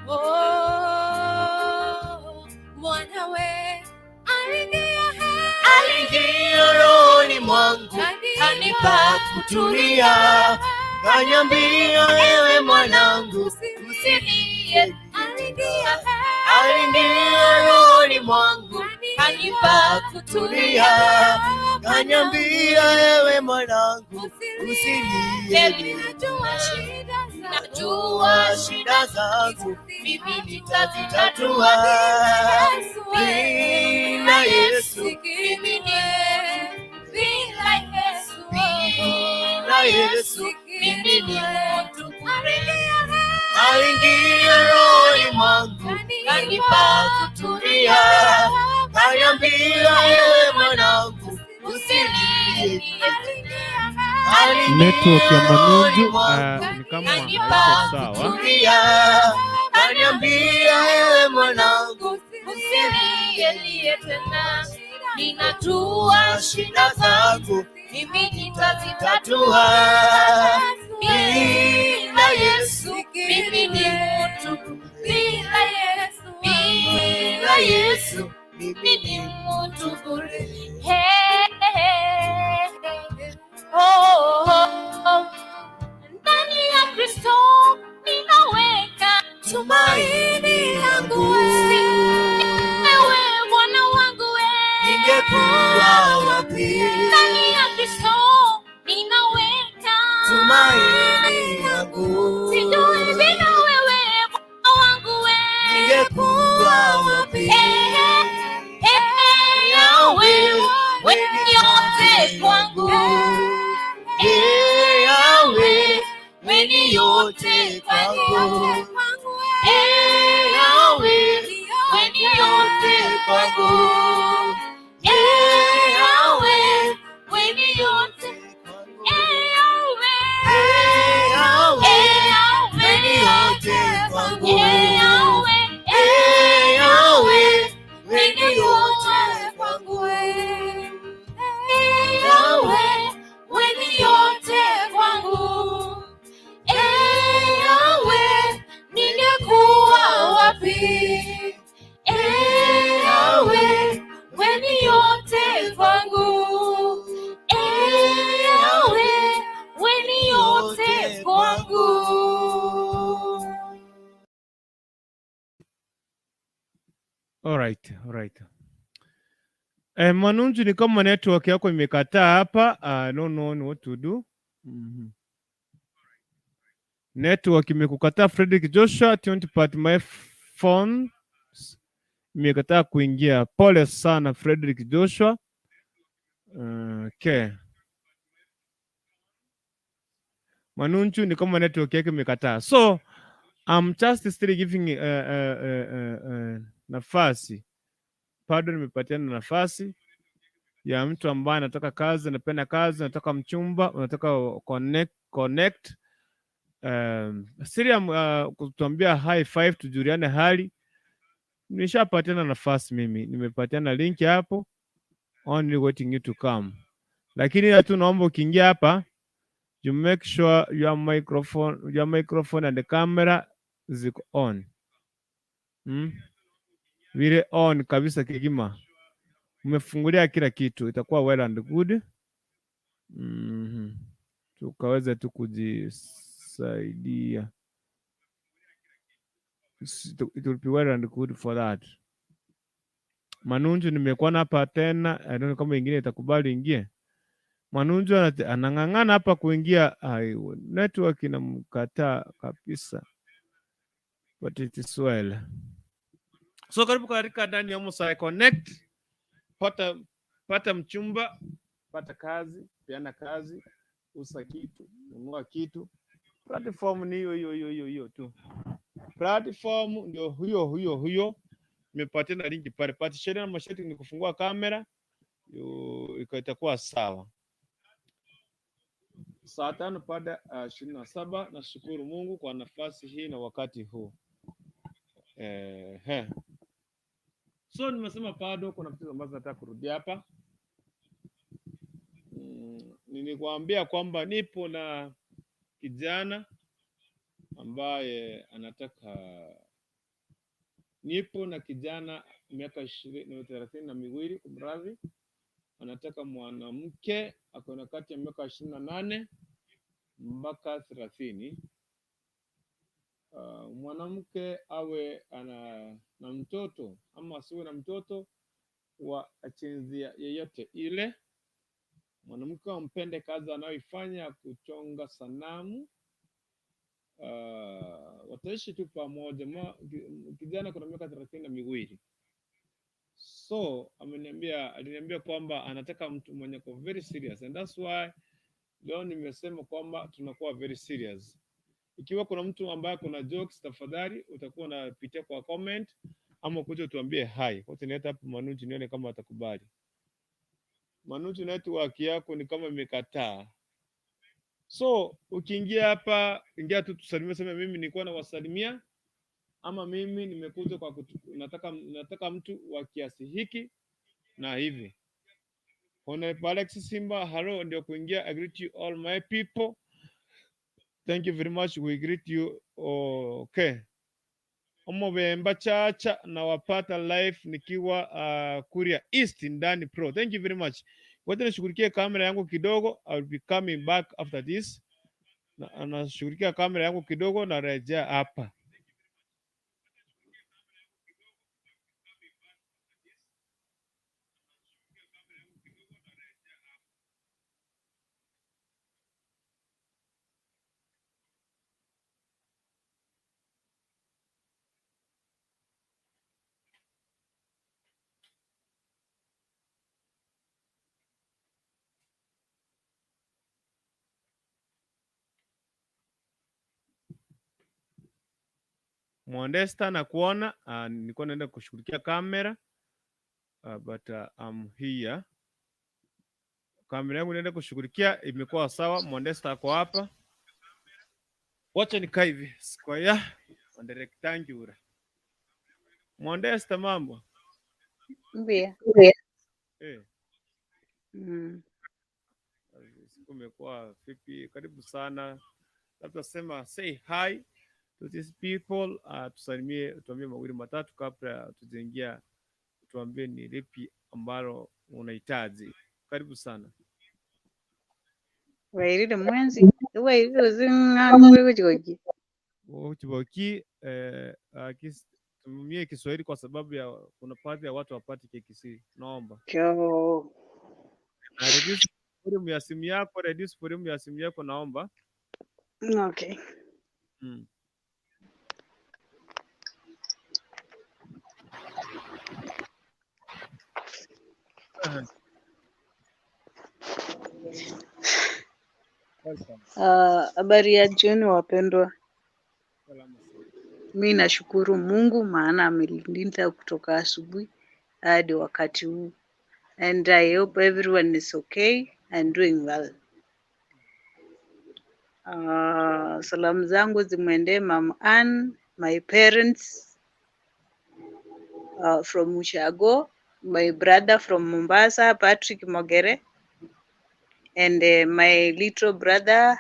oh, Bwana we aliingia Aliingia rohoni mwangu, kanipa kutulia, kaniambia, "Ewe mwanangu, usilie." Aliingia Aliingia rohoni mwangu, kanipa kutulia, kaniambia, "Ewe mwanangu, usilie." Najua shida Najua shida zangu, mimi nitazitatua. Bila Yesu, mimi ni bila Yesu, bila Yesu, mimi ni mtu bure. Aliingia rohoni mwangu, kanipa kutulia, kaniambia, "Ewe mwanangu, usilie." Network ya Rohoni Manunju mwangu, ni kama kanipa haiko sawa. kutulia, kaniambia, "Ewe mwanangu, Usilie tena, ninajua shida zangu, mimi nitazitatua. tatua." Bila Yesu mimi ni mtu, bila Yesu, bila Yesu mimi ni mtu bure. Hey, hey, hey. Oh, oh, oh. Ndani ya Kristo ninaweka tumaini langu. Wewe Bwana wangu we, Ningekuwa wapi? Ndani ya Kristo ninaweka Tumaini langu. Sijui bila wewe, Bwana wangu we. Ningekuwa wapi? Eh, eh, Yahweh, wewe ni yote kwangu. Eh, Yahweh, wewe ni yote kwangu. Eh, Yahweh, wewe ni yote kwangu. Eh, Yahweh, wewe ni yote. Eh, Yahweh. Eh, Yahweh, Eh, Yahweh. wewe ni yote kwangu. Eh, Yahweh. Eh, Yahweh, wewe ni yote kwangu. Eh, Yahweh, wewe ni yote kwangu. Eh, Yahweh, ningekuwa wapi? Eh, Yahweh, wewe ni yote kwangu. Eh, Yahweh, wewe ni yote kwangu. All right. Manunju, ni kama network yako imekataa hapa. I don't know what to do. Network imekukataa, Frederick Joshua, 20 part my phone imekataa kuingia. Pole sana, Frederick Joshua. Okay. Manunchu ni kama network yake imekataa. So I'm just still giving nafasi. Bado nimepatiana nafasi ya mtu ambaye anataka kazi, anapenda kazi, anataka mchumba, unataka connect. Siri kutuambia high five, tujuliane hali. Nishapatiana nafasi mimi, nimepatiana link hapo, only waiting you to come. Lakini tu naomba ukiingia hapa, you make sure your microphone and the camera ziko on. Vile on kabisa kigima. Umefungulia kila kitu, itakuwa well and good. Tukaweze tu kujisaidia. It will be well and good for that. Manunju nimekuwa hapa tena, I don't know kama ingine itakubali ingie. Manunju anang'ang'ana hapa kuingia, ai, network inamkataa kabisa. But it is well. So karibu katika ndani ya Musai Connect. Pata mchumba, pata kazi, peana kazi, uza kitu, nunua kitu. Platform ni hiyo hiyo hiyo hiyo hiyo tu. Platform ndio huyo huyo huyo, nimepatia na link pale. Pati sheria na masharti ni kufungua kamera, itakuwa sawa. Saa 5 baada ya 27. Nashukuru Mungu kwa nafasi hii na wakati huu. So nimesema bado kuna vitu ambazo nataka kurudia hapa. Nilikwambia kwamba nipo na kijana ambaye anataka, nipo na kijana miaka 32, kumradhi, anataka mwanamke ako na kati ya miaka 28 mpaka 30. Mwanamke awe ana na mtoto ama asiwe na mtoto wa jinsia yeyote ile. Mwanamke ampende kazi anayoifanya kuchonga sanamu. Wataishi tu pamoja. Kijana kuna miaka 32. So aliniambia kwamba anataka mtu mwenye ko very serious, and that's why leo nimesema kwamba tunakuwa very serious. Ikiwa kuna mtu ambaye kuna jokes, tafadhali utakuwa unapitia kwa comment ama kuja tuambie hi. Wacha nilete hapo Manuchu nione kama atakubali. Manuchu, network yako ni kama imekataa. So ukiingia hapa, ingia tu tusalimie, sema mimi nilikuwa nawasalimia ama mimi nimekuja kwa nataka mtu wa kiasi hiki na hivi. Honorable Alex Simba, hello, ndio kuingia. I greet you all my people. Thank you very much. We greet you. Okay. Omobemba Chacha nawapata live nikiwa Kuria East ndani Pro. Thank you very much. Wacha nishughulikie kamera yangu kidogo. I will be coming back after this. Na nashughulikia kamera yangu kidogo na rejea hapa. Mwandesta na kuona nilikuwa naenda kushughulikia kamera but I'm here. Kamera yangu naenda kushughulikia imekuwa sawa. Mwandesta ako hapa. Wacha nikae hivi square on the rectangular. Mwandesta, mambo? Mbia. Siku imekuwa vipi? Karibu sana. Labda sema say hi to these people, tusalimie, tuambie mawili matatu kabla tujaingia, tuambie ni lipi ambalo unahitaji. Karibu sana. Wairire mwenzi. Wairire uzing'ang'u kuchigoki. Uchiboki, tumie Kiswahili kwa sababu ya kuna baadhi ya watu wapati Kikisii. Naomba. Kyo. Na reduce volume ya simu yako, reduce volume ya simu yako naomba. Okay. Welcome. Habari ya jioni wapendwa. Salama sana. Mi nashukuru Mungu maana amenilinda kutoka asubuhi hadi wakati huu. And I hope everyone is okay and doing well. Salamu zangu zimwendee Mama Ann, my parents from Ushago, my brother from Mombasa, Patrick Mogere, and my little brother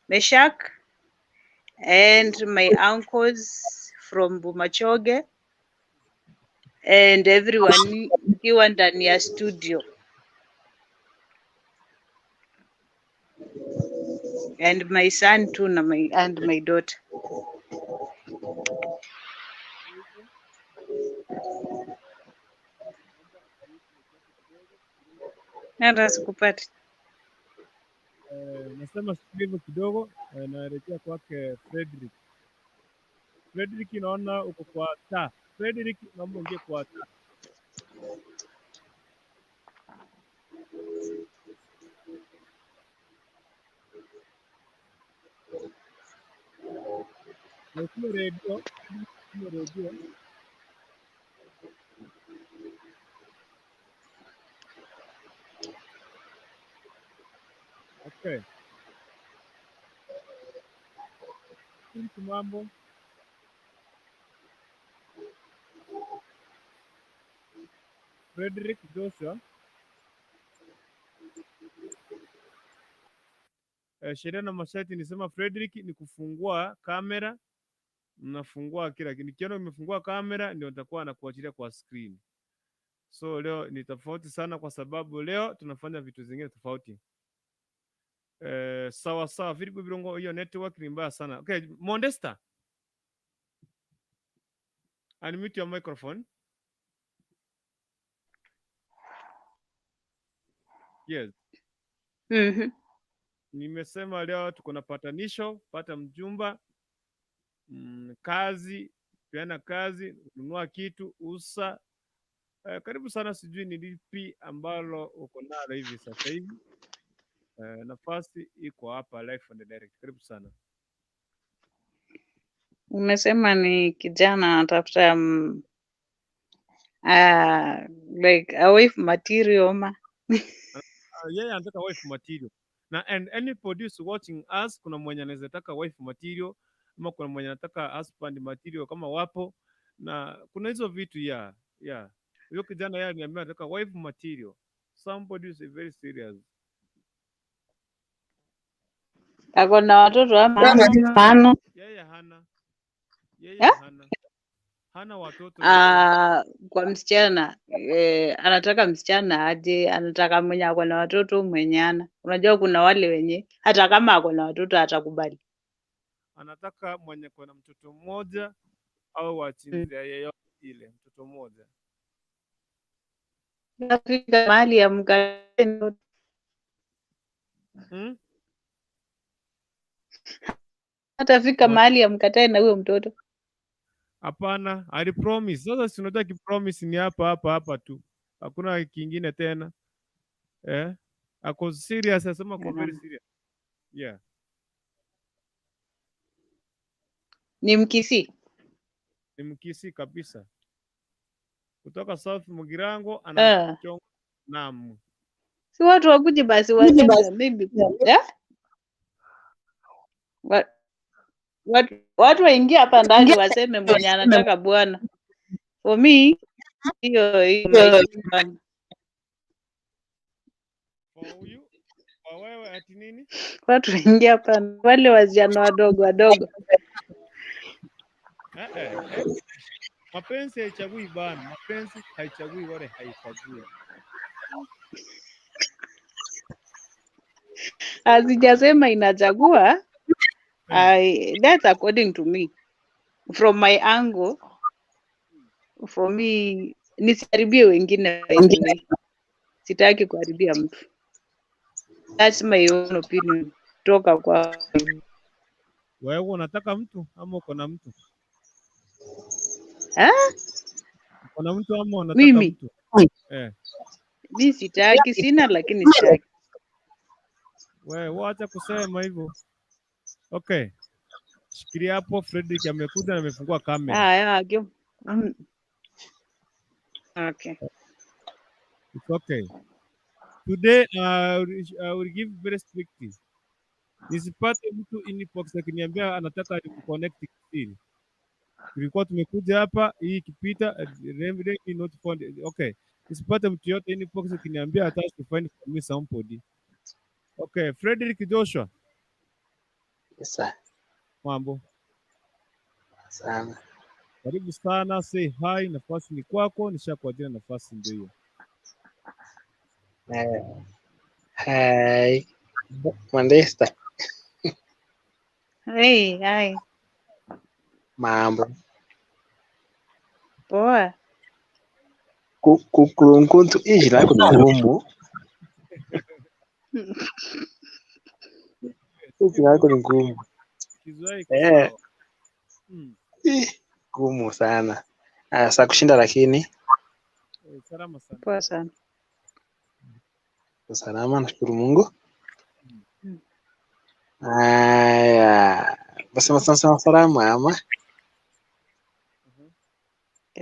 Meshak, and my uncles from Bumachoge, and everyone ikiwa ndani ya studio, and my son too na and my daughter. Hata sikupati. Nasema hivyo kidogo, naelekea kwake Frederick. Frederick, naona uko kwa taa. Frederick, naomba uingie kwa taa. Hiyo redio, hiyo redio. Okay. Mtu mambo. Frederick Joshua. Sheria na masharti nisema Frederick ni kufungua kamera, mnafungua kila kitu. Nikiona umefungua kamera ndio nitakuwa nakuachilia kwa screen. So leo ni tofauti sana kwa sababu leo tunafanya vitu zingine tofauti. Sawa sawa, Philip Birongo, hiyo network ni mbaya sana. Okay, Mondesta, unmute your microphone. Yes. Nimesema leo tuko na patanisho, pata mjumba, kazi, peana kazi, nunua kitu, usa. Karibu sana, sijui ni lipi ambalo uko nalo hivi sasa hivi. Nafasi iko hapa live and direct. Karibu sana. Umesema ni kijana anatafuta like a wife material ma. Yeye anataka wife material. Na and any producer watching us, kuna mwenye anaweza taka wife material ama kuna mwenye anataka husband material kama wapo, na kuna hizo vitu ya yeah. Huyo kijana yeye aliniambia anataka wife material. Somebody is very serious. Ako na watoto ama hana? Yeye hana. Yeye Eh? hana. Hana watoto yeye. Kwa msichana anataka msichana aje, anataka mwenye ako na watoto mwenye ana. Unajua kuna wale wenye hata kama ako na watoto atakubali. Anataka mwenye kuna mtoto mmoja au wa jinsia yeyote ile, mtoto mmoja. Afika mahali ya mkate Hatafika mahali amkatae na huyo mtoto. Hapana, alipromise. Sasa si unataka kipromise ni hapa hapa hapa tu, hakuna kingine tena eh? Ako serious, asema ako very serious. Yeah, Ni Mkisii. ni Mkisii kabisa, kutoka South Mugirango, anachonga naam. Si watu wakuje basi waseme maybe yeah? Watu waingie hapa ndani waseme mwenye anataka bwana. For me hiyo hiyo maisha bwana. For you, kwa wewe ati nini? Watu waingie hapa wale wasichana wadogo wadogo. Eh, eh, eh. Mapenzi haichagui bana, mapenzi haichagui wala haifagui. Hazijasema inachagua. That's according to me. From my angle, for me nisiharibie wengine by the way. Sitaki kuharibia mtu. That's my own opinion. Toka kwa Wewe unataka mtu ama uko na mtu? Ah? Uko na mtu ama unataka Mimi mtu? Eh. mi sitaki, sina lakini sitaki. Wewe wacha kusema hivyo. Okay. Shikilia hapo, Fredrick amekuja na amefungua kamera. Ah, yeah, Okay. It's okay. Today I will give very strict. Nisipate mtu inbox akiniambia anataka connect kisiri. Tulikuwa tumekuja hapa hii ikipita Redmi not found. Okay. Nisipate mtu yote inbox akiniambia ataka to find for me somebody. Okay, Frederick Joshua, Yes, sir. mambo. Sana. Karibu sana, say hi, nafasi ni kwako, nishakuajia nafasi ndio hiyo. Hi. Mandesta. Hey, hi. Mambo. Poa. Kukulunkuntu hii jina lako ni ngumu. Hii jina lako ni ngumu. Kizoea iko sawa. Ngumu sana. Sa kushinda lakini Salama sana. Poa sana. salama, nashukuru Mungu. Haya, Basi sema salamu ama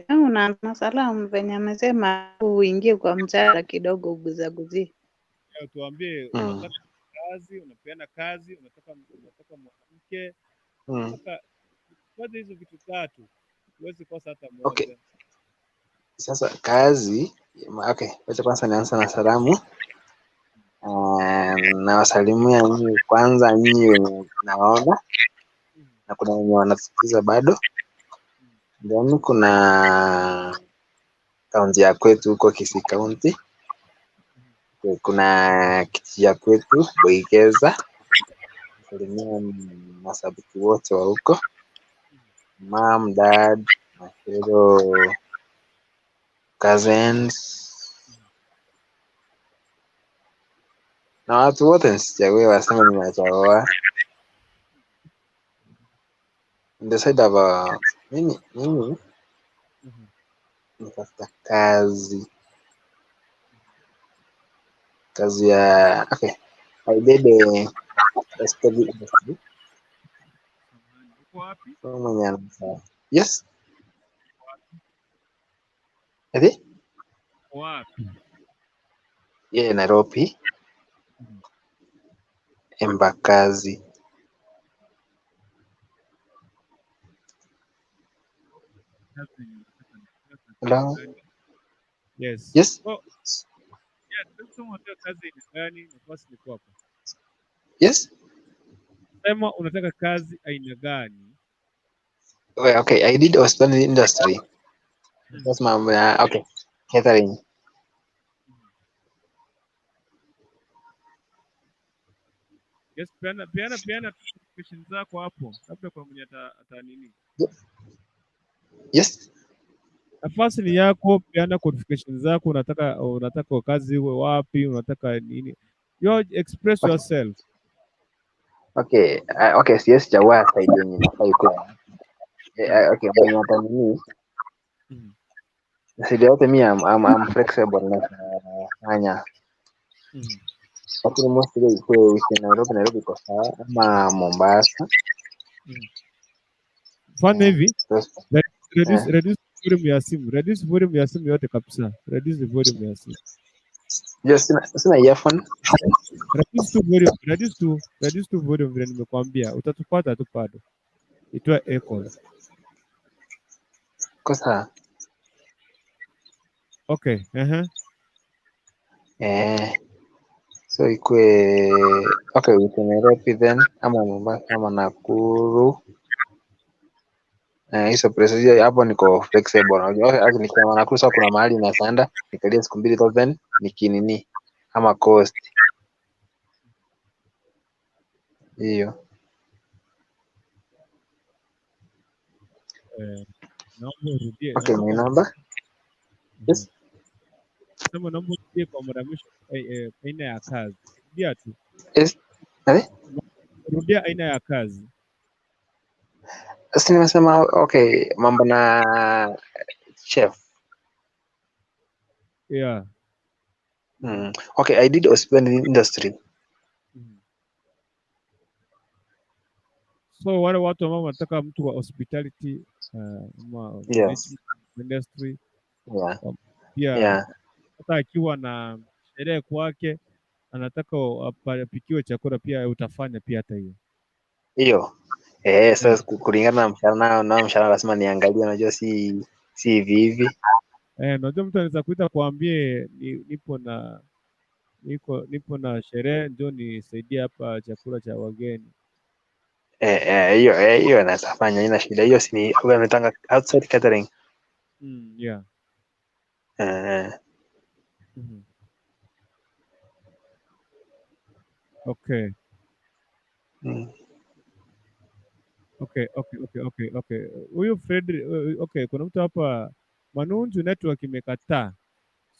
Unaanza salamu venye amesema uingie kwa mchara kidogo uguzaguzie. Tuambie unataka kazi, unapeana kazi, unataka mwanamke, unataka kwanza hizo vitu tatu. Huwezi kosa hata moja. Okay. Sasa kazi, okay, wacha kwanza nianze na salamu. Nawasalimia nyinyi kwanza, nyinyi wenye naona na kuna wenye wanasikiza bado. Then kuna kaunti ya kwetu huko Kisii County, kuna kijiji ya kwetu Boigeza. Salimia mashabiki wote wa huko, mom, dad, my fellow cousins na watu wote, nisichague waseme nimewachagua. On the side of mimi natafuta kazi ya okay, I did a study industry. Uko wapi? So mwenye anafaa. Yes. Ati? Uko wapi? Yeah, Nairobi. Embakasi. Kazi yenye unataka ni kazi Hello. gani? Yes. Yes. Oh, yes, sema unataka kazi aina gani? Nafasi ni kwako. Yes. Sema unataka kazi aina gani? Okay, okay, I did hospitality industry. That's my okay. Catering. Yes, peana question zako hapo. Labda kwa mwenye ata nini. Yes. Nafasi ni yako, peana qualifications zako, unataka kazi iwe wapi, unataka nini? You express yourself. Okay, okay, siwezi chagua side yenye nafaa ikuwe. Okay, mwenye atanini. Side yote mi I'm flexible na nafanya. Lakini mostly ikuwe within Nairobi, Nairobi iko sawa ama Mombasa. Fanya hivi, Those, reduce volume ya simu, reduce volume ya simu yote kabisa. Reduce the volume ya simu. Just sina earphone. Reduce to volume, reduce to volume vile nimekuambia, utatupata tu bado. Itoe echo. Kosa. Okay, So ikue okay within Nairobi then ama Mombasa ama Nakuru. Hizo places hiyo hapo niko flexible. Unajua okay, nikiwa Nakuru sasa kuna mahali nasanda nikalia siku mbili tu then nikinini ama coast. Hiyo. Naomba urudie. Okay, my number. Yes. Sema naomba urudie kwa mara mwisho aina ya kazi. Rudia tu. Yes. Nani? Rudia aina ya kazi. Sasa nimesema okay, mambo na chef. Yeah. Okay, I did hospitality industry. So wale watu ambao wanataka mtu wa hospitality ama Yes. industry Yeah. pia Yeah. hata akiwa na sherehe kwake anataka apikiwe chakula pia utafanya pia hata hiyo. Hiyo. Sasa kulingana na mshahara nao mshahara lazima niangalie, unajua si hivi hivi. Unajua mtu anaweza kuita kuambie nipo na sherehe, njoo nisaidie hapa chakula cha wageni. Hiyo hiyo naweza fanya, haina shida. Hiyo si ni nataka outside catering. Yeah. Okay. Okay. Huyu Fredri, okay, kuna mtu hapa Manunju network imekataa.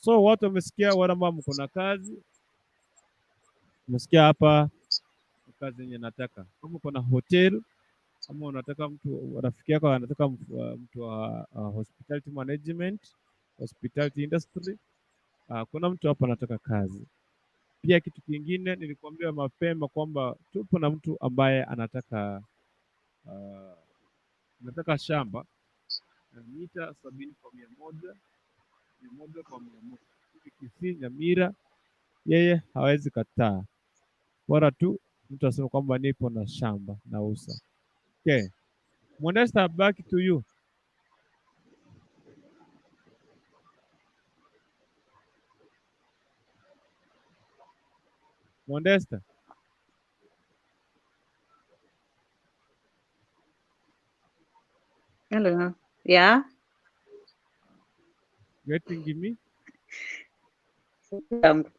So watu wamesikia, wale ambao mko na kazi, umesikia hapa kazi yenye nataka. Kama uko na hotel ama unataka mtu rafiki yako anataka mtu wa hospitality management, hospitality industry, kuna mtu hapa anataka kazi. Pia kitu kingine nilikuambia mapema kwamba tupo na mtu ambaye anataka Nataka shamba mita 70 kwa 100, 100 kwa 100. Hivi Kisii, Nyamira, yeye hawezi kataa, bora tu mtu aseme kwamba nipo na shamba nauza. Okay. Modesta, back to you. Modesta. Hello. Yeah. Getting me? Yangu.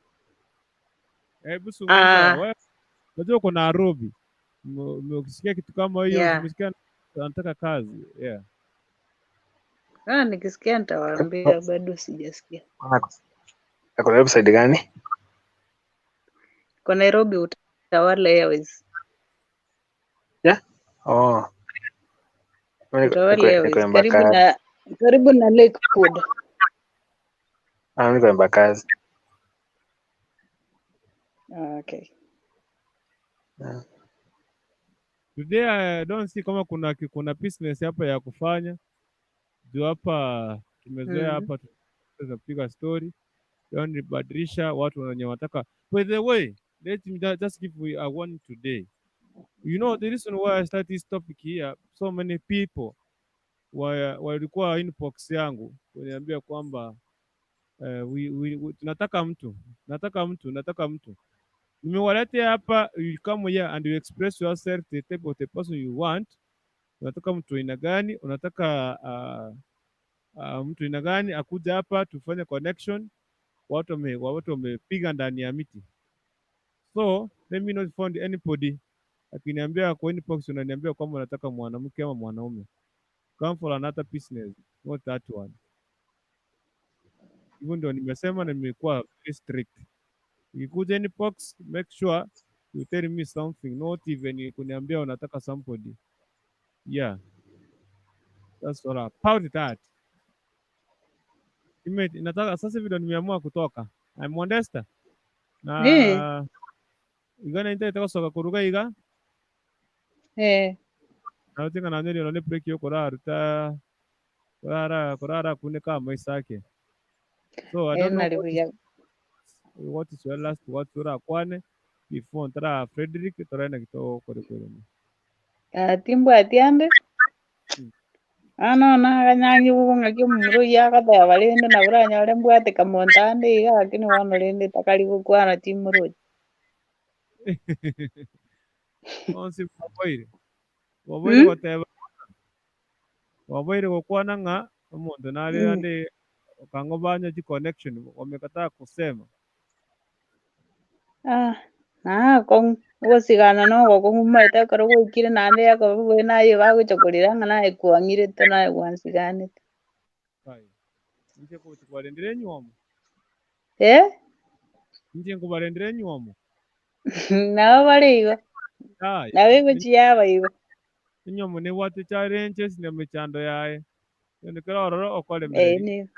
Hebu zungumza Ah, wewe. Unajua uko Nairobi. Ukisikia kitu kama hiyo, yeah. ukisikia anataka kazi. Yeah. Ah, nikisikia nitawaambia, bado sijasikia. Kuna website gani? Kwa Nairobi Utawala Airways. Yeah? Oh, mimi Utawala niko Airways karibu Embakasi. na karibu na Lakewood. Ah, mimi niko Embakasi. Ah, okay. Yeah. Today I don't see kama kuna business hapa ya kufanya. Juu hapa tumezoea hapa tunapiga story. Leo nibadilisha watu wenye wanataka. By the way, let me just give we a one today. You know the reason why I start this topic here, so many people walikuwa inbox yangu kuniambia kwamba tunataka mtu, nataka mtu, nataka mtu. Nimewaletea hapa, you come here and you express yourself the type of the person you want. Unataka mtu aina gani? Unataka mtu aina gani akuja hapa tufanye connection. Watu wamepiga ndani ya miti. So let me not find anybody akiniambia kwa inbox, unaniambia kwamba unataka mwanamke ama mwanaume. Come for another business, not that one. Hivyo ndio nimesema na nimekuwa very strict. Ikikuja inbox, make sure you tell me something, not even kuniambia unataka somebody. Yeah, that's all about that. Nataka sasa hivi ndio nimeamua kutoka. I'm Modesta. Na igana inte itakosoka kuruga iga. Na tinga na nyeri ne break yo kurara kurara kurara kuneka maisake. So I don't know what is your last word tura kwane before ntara Frederick tora na kito kore kore. Timbo atiambe. Ano na kanyangi bugonga ki omomura oyio agateba rende nabo oranyore mbwate kamontande iga lakini bono rende takari gokwana timorochi. Onsi waboire. Waboire goteba. Waboire gokwana ng'a omonto nare ande okango banya chi connection wamekataa kusema. Ah, na kong ogosigana nogo kong'umaete ekero gwaikire naende yakoba buya naye bagocha korera ng'a naye kwang'irete naye gwansiganete. Kai. Inche kubarendera enywomo. Eh? Inche nkubarendera enywomo. Nabo bare igo. Ai. Nabo egochi yaba igo. Enywomo nebwate challenges na emechando yaye. Kende kero ororo okoremereri. Eh,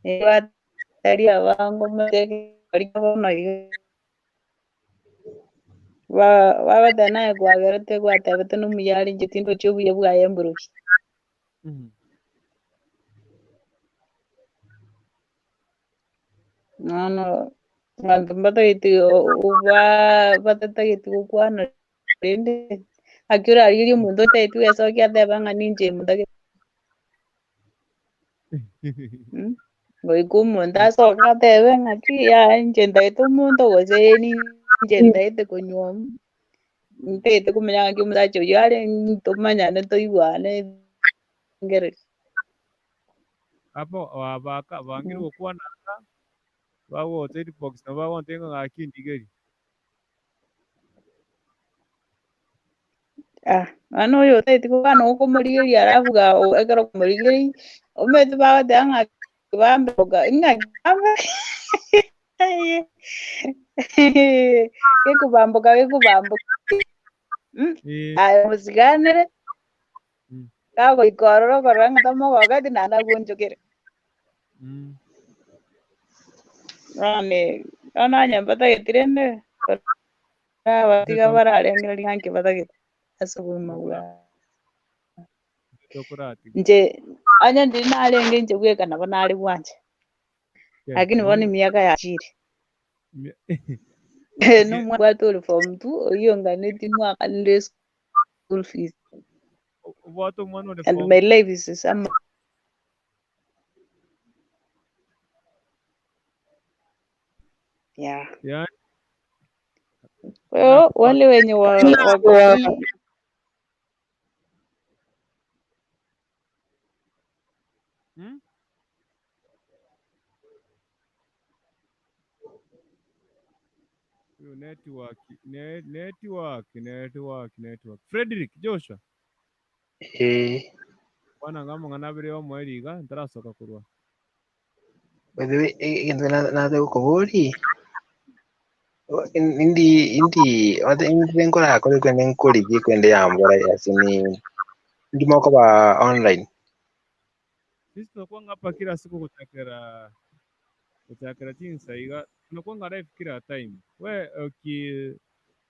ni. Batari abango bari bono igo. Babata naye kwagerete gwatebete nomuya inche tindochi obuya bwaye mburuki. Nono banto mbatagete batatagete gokwana rende aki orarigeria omonto otagete gwesokia atebe ng'a ninche motagete. Goika omonto asoke atebe ng'aki yaya inche ntagete omonto gose ninche ntagete konywa ntagete komenya ng'aki omosacha oyio are tomanyane toigwane ngereri. Apo wabaka bangire gokwana bagocha inbox na bagonte ng'a ng'aki ndigeri. Ah, mwana oyo otagete gokwana okomorigeria alafu ekero okomorigeria omanyete bagoteba ng'a bambe ng'aki bambe gekobamboka gekobamboka. Aye mosiganere kagoika ororo okorora ng'a tamogoketi naende agwonchokere. Bono bono onye mbatageti rende batiga bararengereria ng'aki batagete. Ase obogima bwa Tokorati. Nche anya ndi narenge inche bweka nabo nare bwanche. Lakini bono emiaka yachire. No mwaka tori form 2 oyonganeti mwaka nde school fees. Obwate omwana ore And form my life is some. Yeah. Yeah. Kwa hiyo wale wenye wako free. Hiyo network, network, network, network. Frederick Joshua. Eh, Bwana ngamo ng'ana bire omweri iga ntarasoka kurwa. By the way, egento nate gokobori indi indi wate indi nkora kore kwende nkorigi kwende yambora asini ndimo koba online. Sisi tunakuanga hapa kila siku kuchakera chinsa iga tunakuanga live kila time. We uki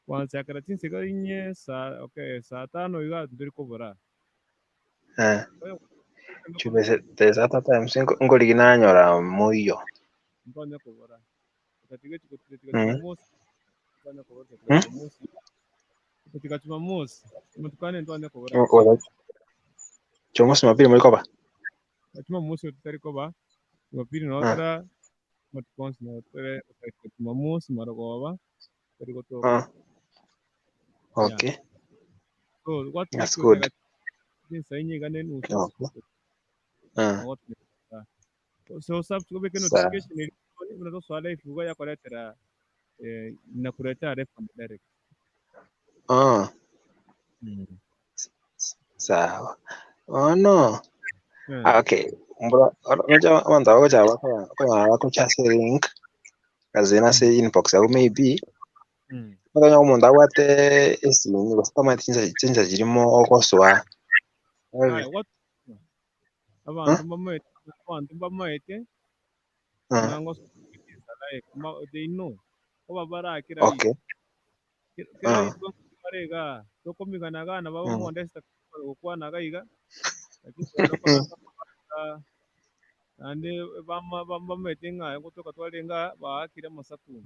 wanchakera chinsa iga inye saa okay saa 5 iga ndiri kubura. Eh. Kwa hiyo Chubese tesata times nkorigi nanyora muyo. Ntonya kubura. Utatige chikutika Jumamosi. Ntonya kubura Jumamosi. Utatika Jumamosi. Mutukane ntonya kubura. Jumamosi Jumapili muri koba? Jumamosi tutari koba. Jumapili notara matukonsi notere utatika Jumamosi marogoba. Tari gotoka. Okay. So what That's good. Jinsi inye gane nusu. Okay. So subscribe notification ili unatoa live uga yakuletera inakuletea refund direct. Sawa. Oh no. Okay. Mbura unajua abantu abakocha bakora bakocha se link kazina se inbox au maybe bakanya omuntu abwate esimu gusa chinsa chirimo okoswa. What abantu bamaete nango like they know oba barakira. Okay. Kira barega tokomigana gana baba mondesta gokwana gaiga ande bamaete nga gotoka twarenga baakira masaku.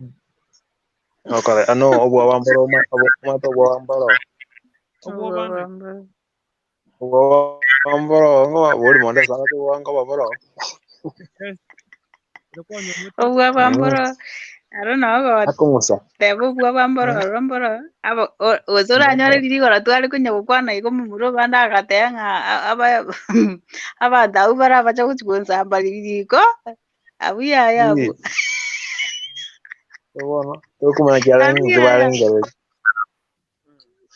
Okay, ano obwa wamboro mato obwa wamboro. Obwa wamboro ngo buri mondesta ngo wango baboro. Obwa wamboro. I don't know about Akumusa. Tebo bwa bamboro romboro abo ozora nyore ririgora twari kunya gukwana igo mumuro banda agatenga aba aba dau bara bacha kuchigonza ambaririko abuya ya abu. Bono tokumana kyalenge balengere.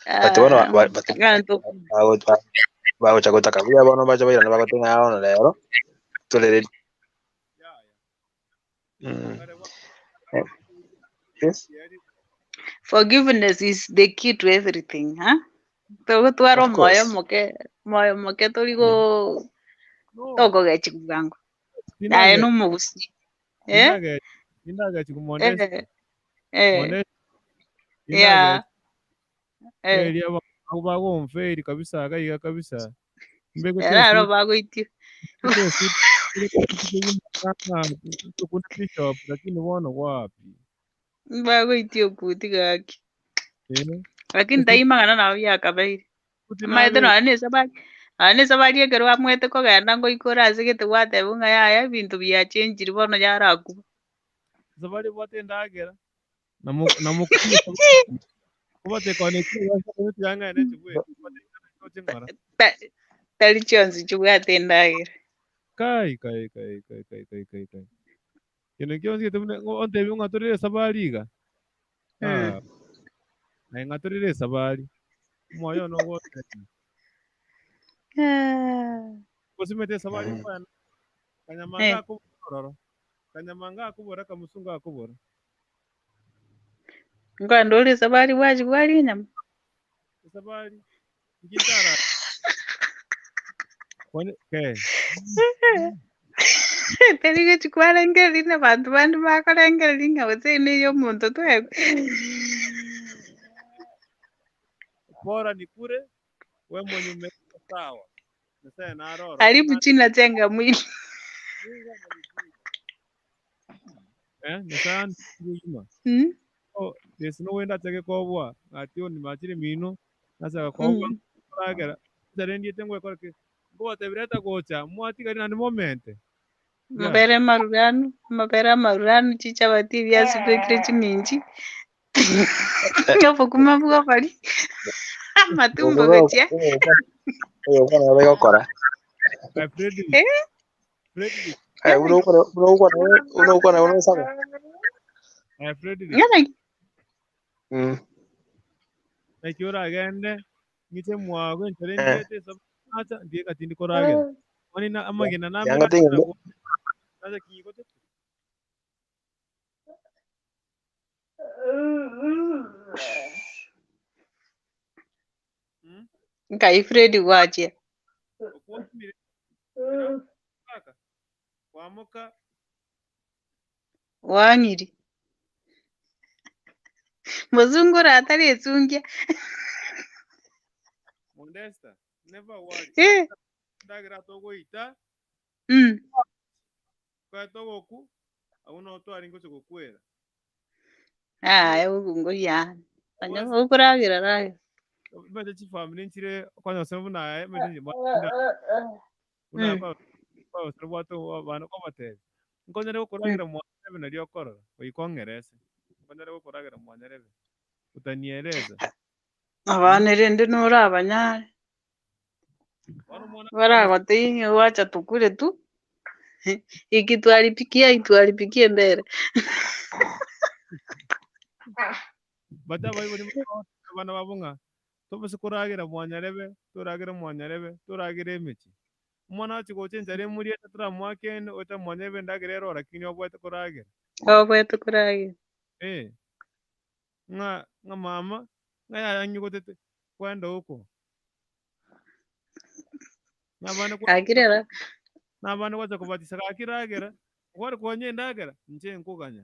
But bono bagocha gotaka buya bono bacha bayirana bagotenga ono lero tolere. Yes. Forgiveness is the key to everything, huh? Togotwara moyo moke torigo togogechi bwango. Naye no mugusi. Eh? Indaga chikumondesa. Eh. Yeah. Eh. Abo mferi kabisa gaiga kabisa. Mbego era bagoitio. Kuna bishop lakini wono wapi? Bagoitio kuti gaki. Lakini ndaimagana nao yakabaire. Maete no ane sabari. Ane sabari ekero amwete kogenda ngoikora ase gete gwateba ng'a yaya ebinto biachenjire bono yarakuba. Sabari bwate ndagera. Na kubate kone yanga ne chibwe. Tari chionsi chibwate ndagera. Kai kai kai kai kai kai kai kai. Kino kionsi getemune ontebi ng'atorire sabari iga. Ah. Naye ng'atorire sabari. Moyo no go. Kosimete sabari kwa kanyamanga akubora. Kanyamanga akubora kamusunga akubora. Ngandole sabari waji bwali nyama. Sabari ngitara. Kwani ke. Teri chikwarengeri na bantu bandi bakorengeri nga gose ne yo omonto twe. Bora nikure we mwenye umeika sawa. Nyasaye naroro. Haribu china chenga mwili. Nyasaye ndigima. Mm? Oh, Yesu no wenda achake kobwa ati oni machire mino nasaka kobwa kuragera tarendiete ngwekora ki ngobatebireta gocha mwatigari nandi momente. Yeah. Mabere maruranu, mabere maruranu chichabati byasubekire chiminji. Obokima bw'obori. Amatumbo gochia. Oyo kwana begokora. Frederick. Eh? Frederick. Uno ukora uno sabe. Frederick. Ng'ana Mm. Naki oragende ng'iche mwago enchera endiete acha ndiye katindi koragera. Oni na amagena Yanga namera tinga nacha kinyigote. Nkai Fred gwachia. Okwomire kaka. Wamoka Wang'iri. Muzungu atari etsungia. Modesta. Never worry. Eh. Ndagira togoita Mm. kwa togoku auna otwari ngocho gokwera. Aya ugunguria. Anya ukuragira rayo. Mbe chifamily nchire kwanya sebu na mbe una kwa kwa sebu watu bana kwa batebe. Nkonyere gukuragira mwanyerebe nario okorora oikong'erese. Nkonyere gukuragira mwanyerebe. Utanieleza. Abana rende norabanyare. Bono mwana Baragote wacha tukure tu. Ikitwaripikia itwaripikie mbere. Bata baibori abana babo ng'a tobase kuragira mwanyarebe turagira mwanyarebe turagira emichi omwana achi gocha enchara emuriete toramwakende oete mwanyarebe endagera ero lakini obwate kuragira Obwete kuragira. eh ng'a ng'a mama ng'a yayanyigotete kwenda huko nabana Akirera. nabana gwacha kubatisa gakiragera nkwari konya endagera inche nkoganya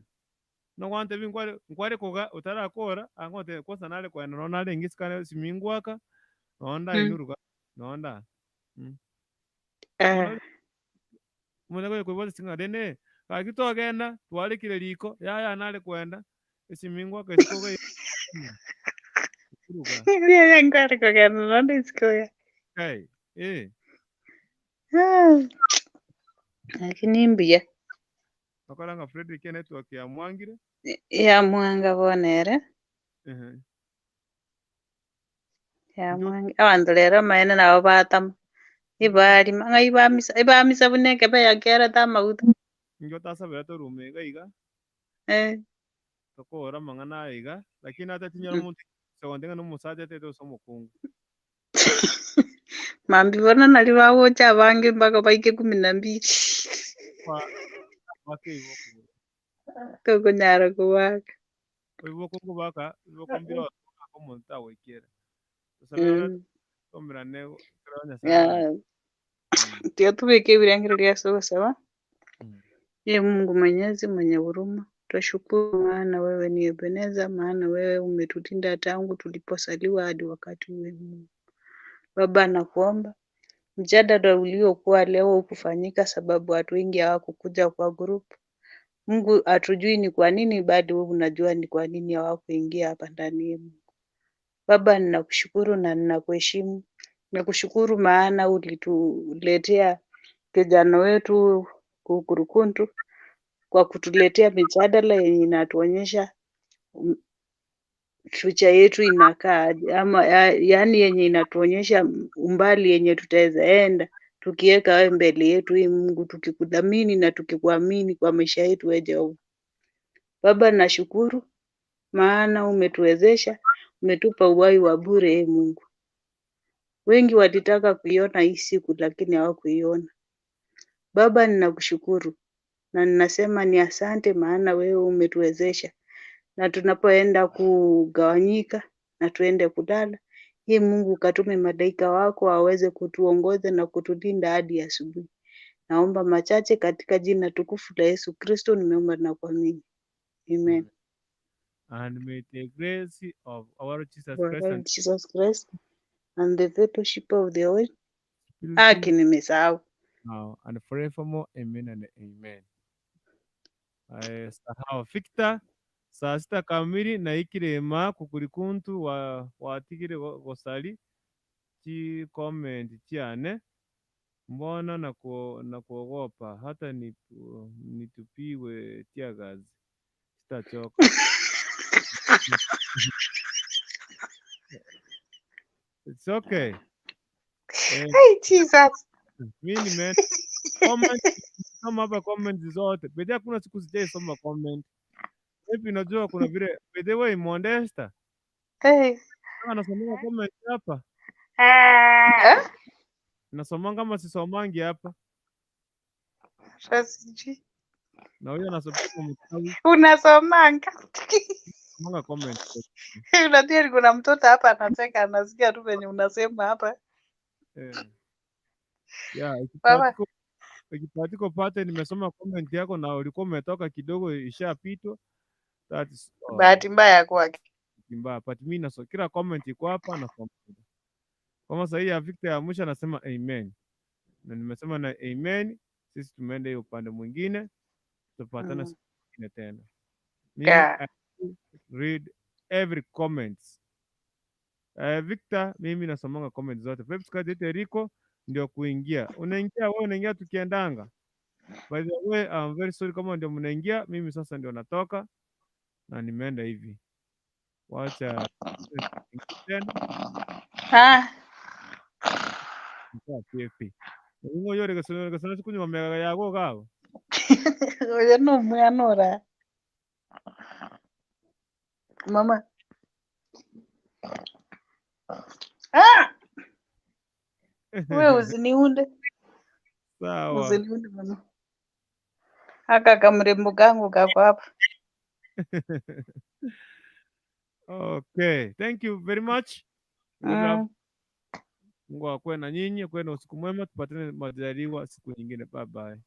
nogwantebi nkwari nkwari koga otarakora angote kosa nare kwenda no nare ngisikane simingwaka nonda inuruka nonda Eh. omwana goya koibwata ching'a rende gaki twagenda twarekire riko yaya nare kwenda esimingwaka esikoga iruka Ndiye nkwari kogenda nonde isikoya. kai eh Lakini mbuya. bakaranga Frederick network ya mwangire Ya mwanga bonere. ehe Ya mwanga. Abanto rero maene nabo batama. Ibarima ng'a ibamisa ibamisa buneke beyakera ta amaguta. Ingo tasabera torume iga iga Eh. tokora mang'ana aya iga lakini ata tinyora omonto segonde ng'a nomosacha atete ase omokungu Mambi bono nari bagocha abange mpaka baike 12. Kwa baka iboko Tokonyara kobaka. iboko nkobaka iboko mbiro omonto agoikera tosabera tomerane kero Nyasaye Yeah. Tiga tubeke ebirangiro ase ogosaba. Ee Mungu Mwenyezi mwenye huruma, twashukuru maana wewe ni Ebeneza, maana wewe umetulinda tangu tuliposaliwa hadi wakati huu. Mungu Baba, nakuomba mjadala uliokuwa leo hukufanyika sababu watu wengi hawakukuja kwa group. Mungu, hatujui ni kwa nini, bado wewe unajua ni kwa nini hawakuingia hapa ndani ya Mungu. Baba, ninakushukuru na ninakuheshimu. Nakushukuru maana ulituletea kijana wetu Kukurukuntu kwa kutuletea mijadala yenye inatuonyesha future yetu inakaa aje, ama yaani yenye inatuonyesha umbali yenye tutaweza enda tukiweka wewe mbele yetu, hii Mungu, tukikudhamini na tukikuamini kwa maisha yetu, wewe Jehova. Baba, nashukuru maana umetuwezesha, umetupa uhai wa bure, ee Mungu. Wengi walitaka kuiona hii siku lakini hawakuiona. Baba, ninakushukuru na ninasema ni asante, maana wewe umetuwezesha, na tunapoenda kugawanyika na tuende kulala, ye Mungu ukatume malaika wako waweze kutuongoza na kutulinda hadi asubuhi. Naomba machache katika jina tukufu la Yesu Kristo, nimeomba na kuamini. Amen. And may the grace of our Lord Jesus Our Christ Lord and Jesus Christ and the fellowship of the Holy. Spirit Aki nimesahau. now and forevermore. Amen and amen. Sahau Victor, saa sita kamili na ikirema kukurikuntu wa watigire gosali chi comment chiane mbona na kuogopa hata nitupiwe teargas sitachoka. It's okay. Hey, Jesus. Mi nime comment soma hapa comment zote. Bedhi hakuna siku sijaisoma comment. Maybe unajua kuna vile by the way Mondesta Hey. anasomanga comment hapa. Eh? Nasomanga kama sisomangi hapa. Sasa sijui. Na huyo anasoma mtawi Unasomanga. somanga comment. Unajua kuna mtoto hapa anacheka, anasikia tu venye unasema hapa. Yeah, Baba. ikipatiko pate nimesoma comment yako na ulikuwa umetoka kidogo ishapitwa. That is all. Bahati mbaya kwake. Mbaya. But mimi naso kila comment iko hapa nasoma. Kama sahihi ya Victor ya mwisho anasema amen. Na nimesema na amen, sisi tumeenda hiyo upande mwingine, tutapatana siku nyingine tena. Mimi I read every comments. Victor, mimi nasomanga comment zote. Peps Kadete Rico ndio kuingia. Unaingia wewe, unaingia tukiendanga. By the way, I'm very sorry kama ndio mnaingia, mimi sasa ndio natoka na nimeenda hivi. Wacha tena Ah. kwa PFP. Ngo yore gasona gasona kunywa mega yago gabo. Oyo ni omwana. Mama. Ah! Wewe usiniunde. Sawa. Usiniunde mama. Haka kamrembo kangu kako hapa. Okay, thank you very much. We love. Mungu akuwe na nyinyi, akuwe na usiku mwema, tupatane majaliwa siku nyingine. Bye bye.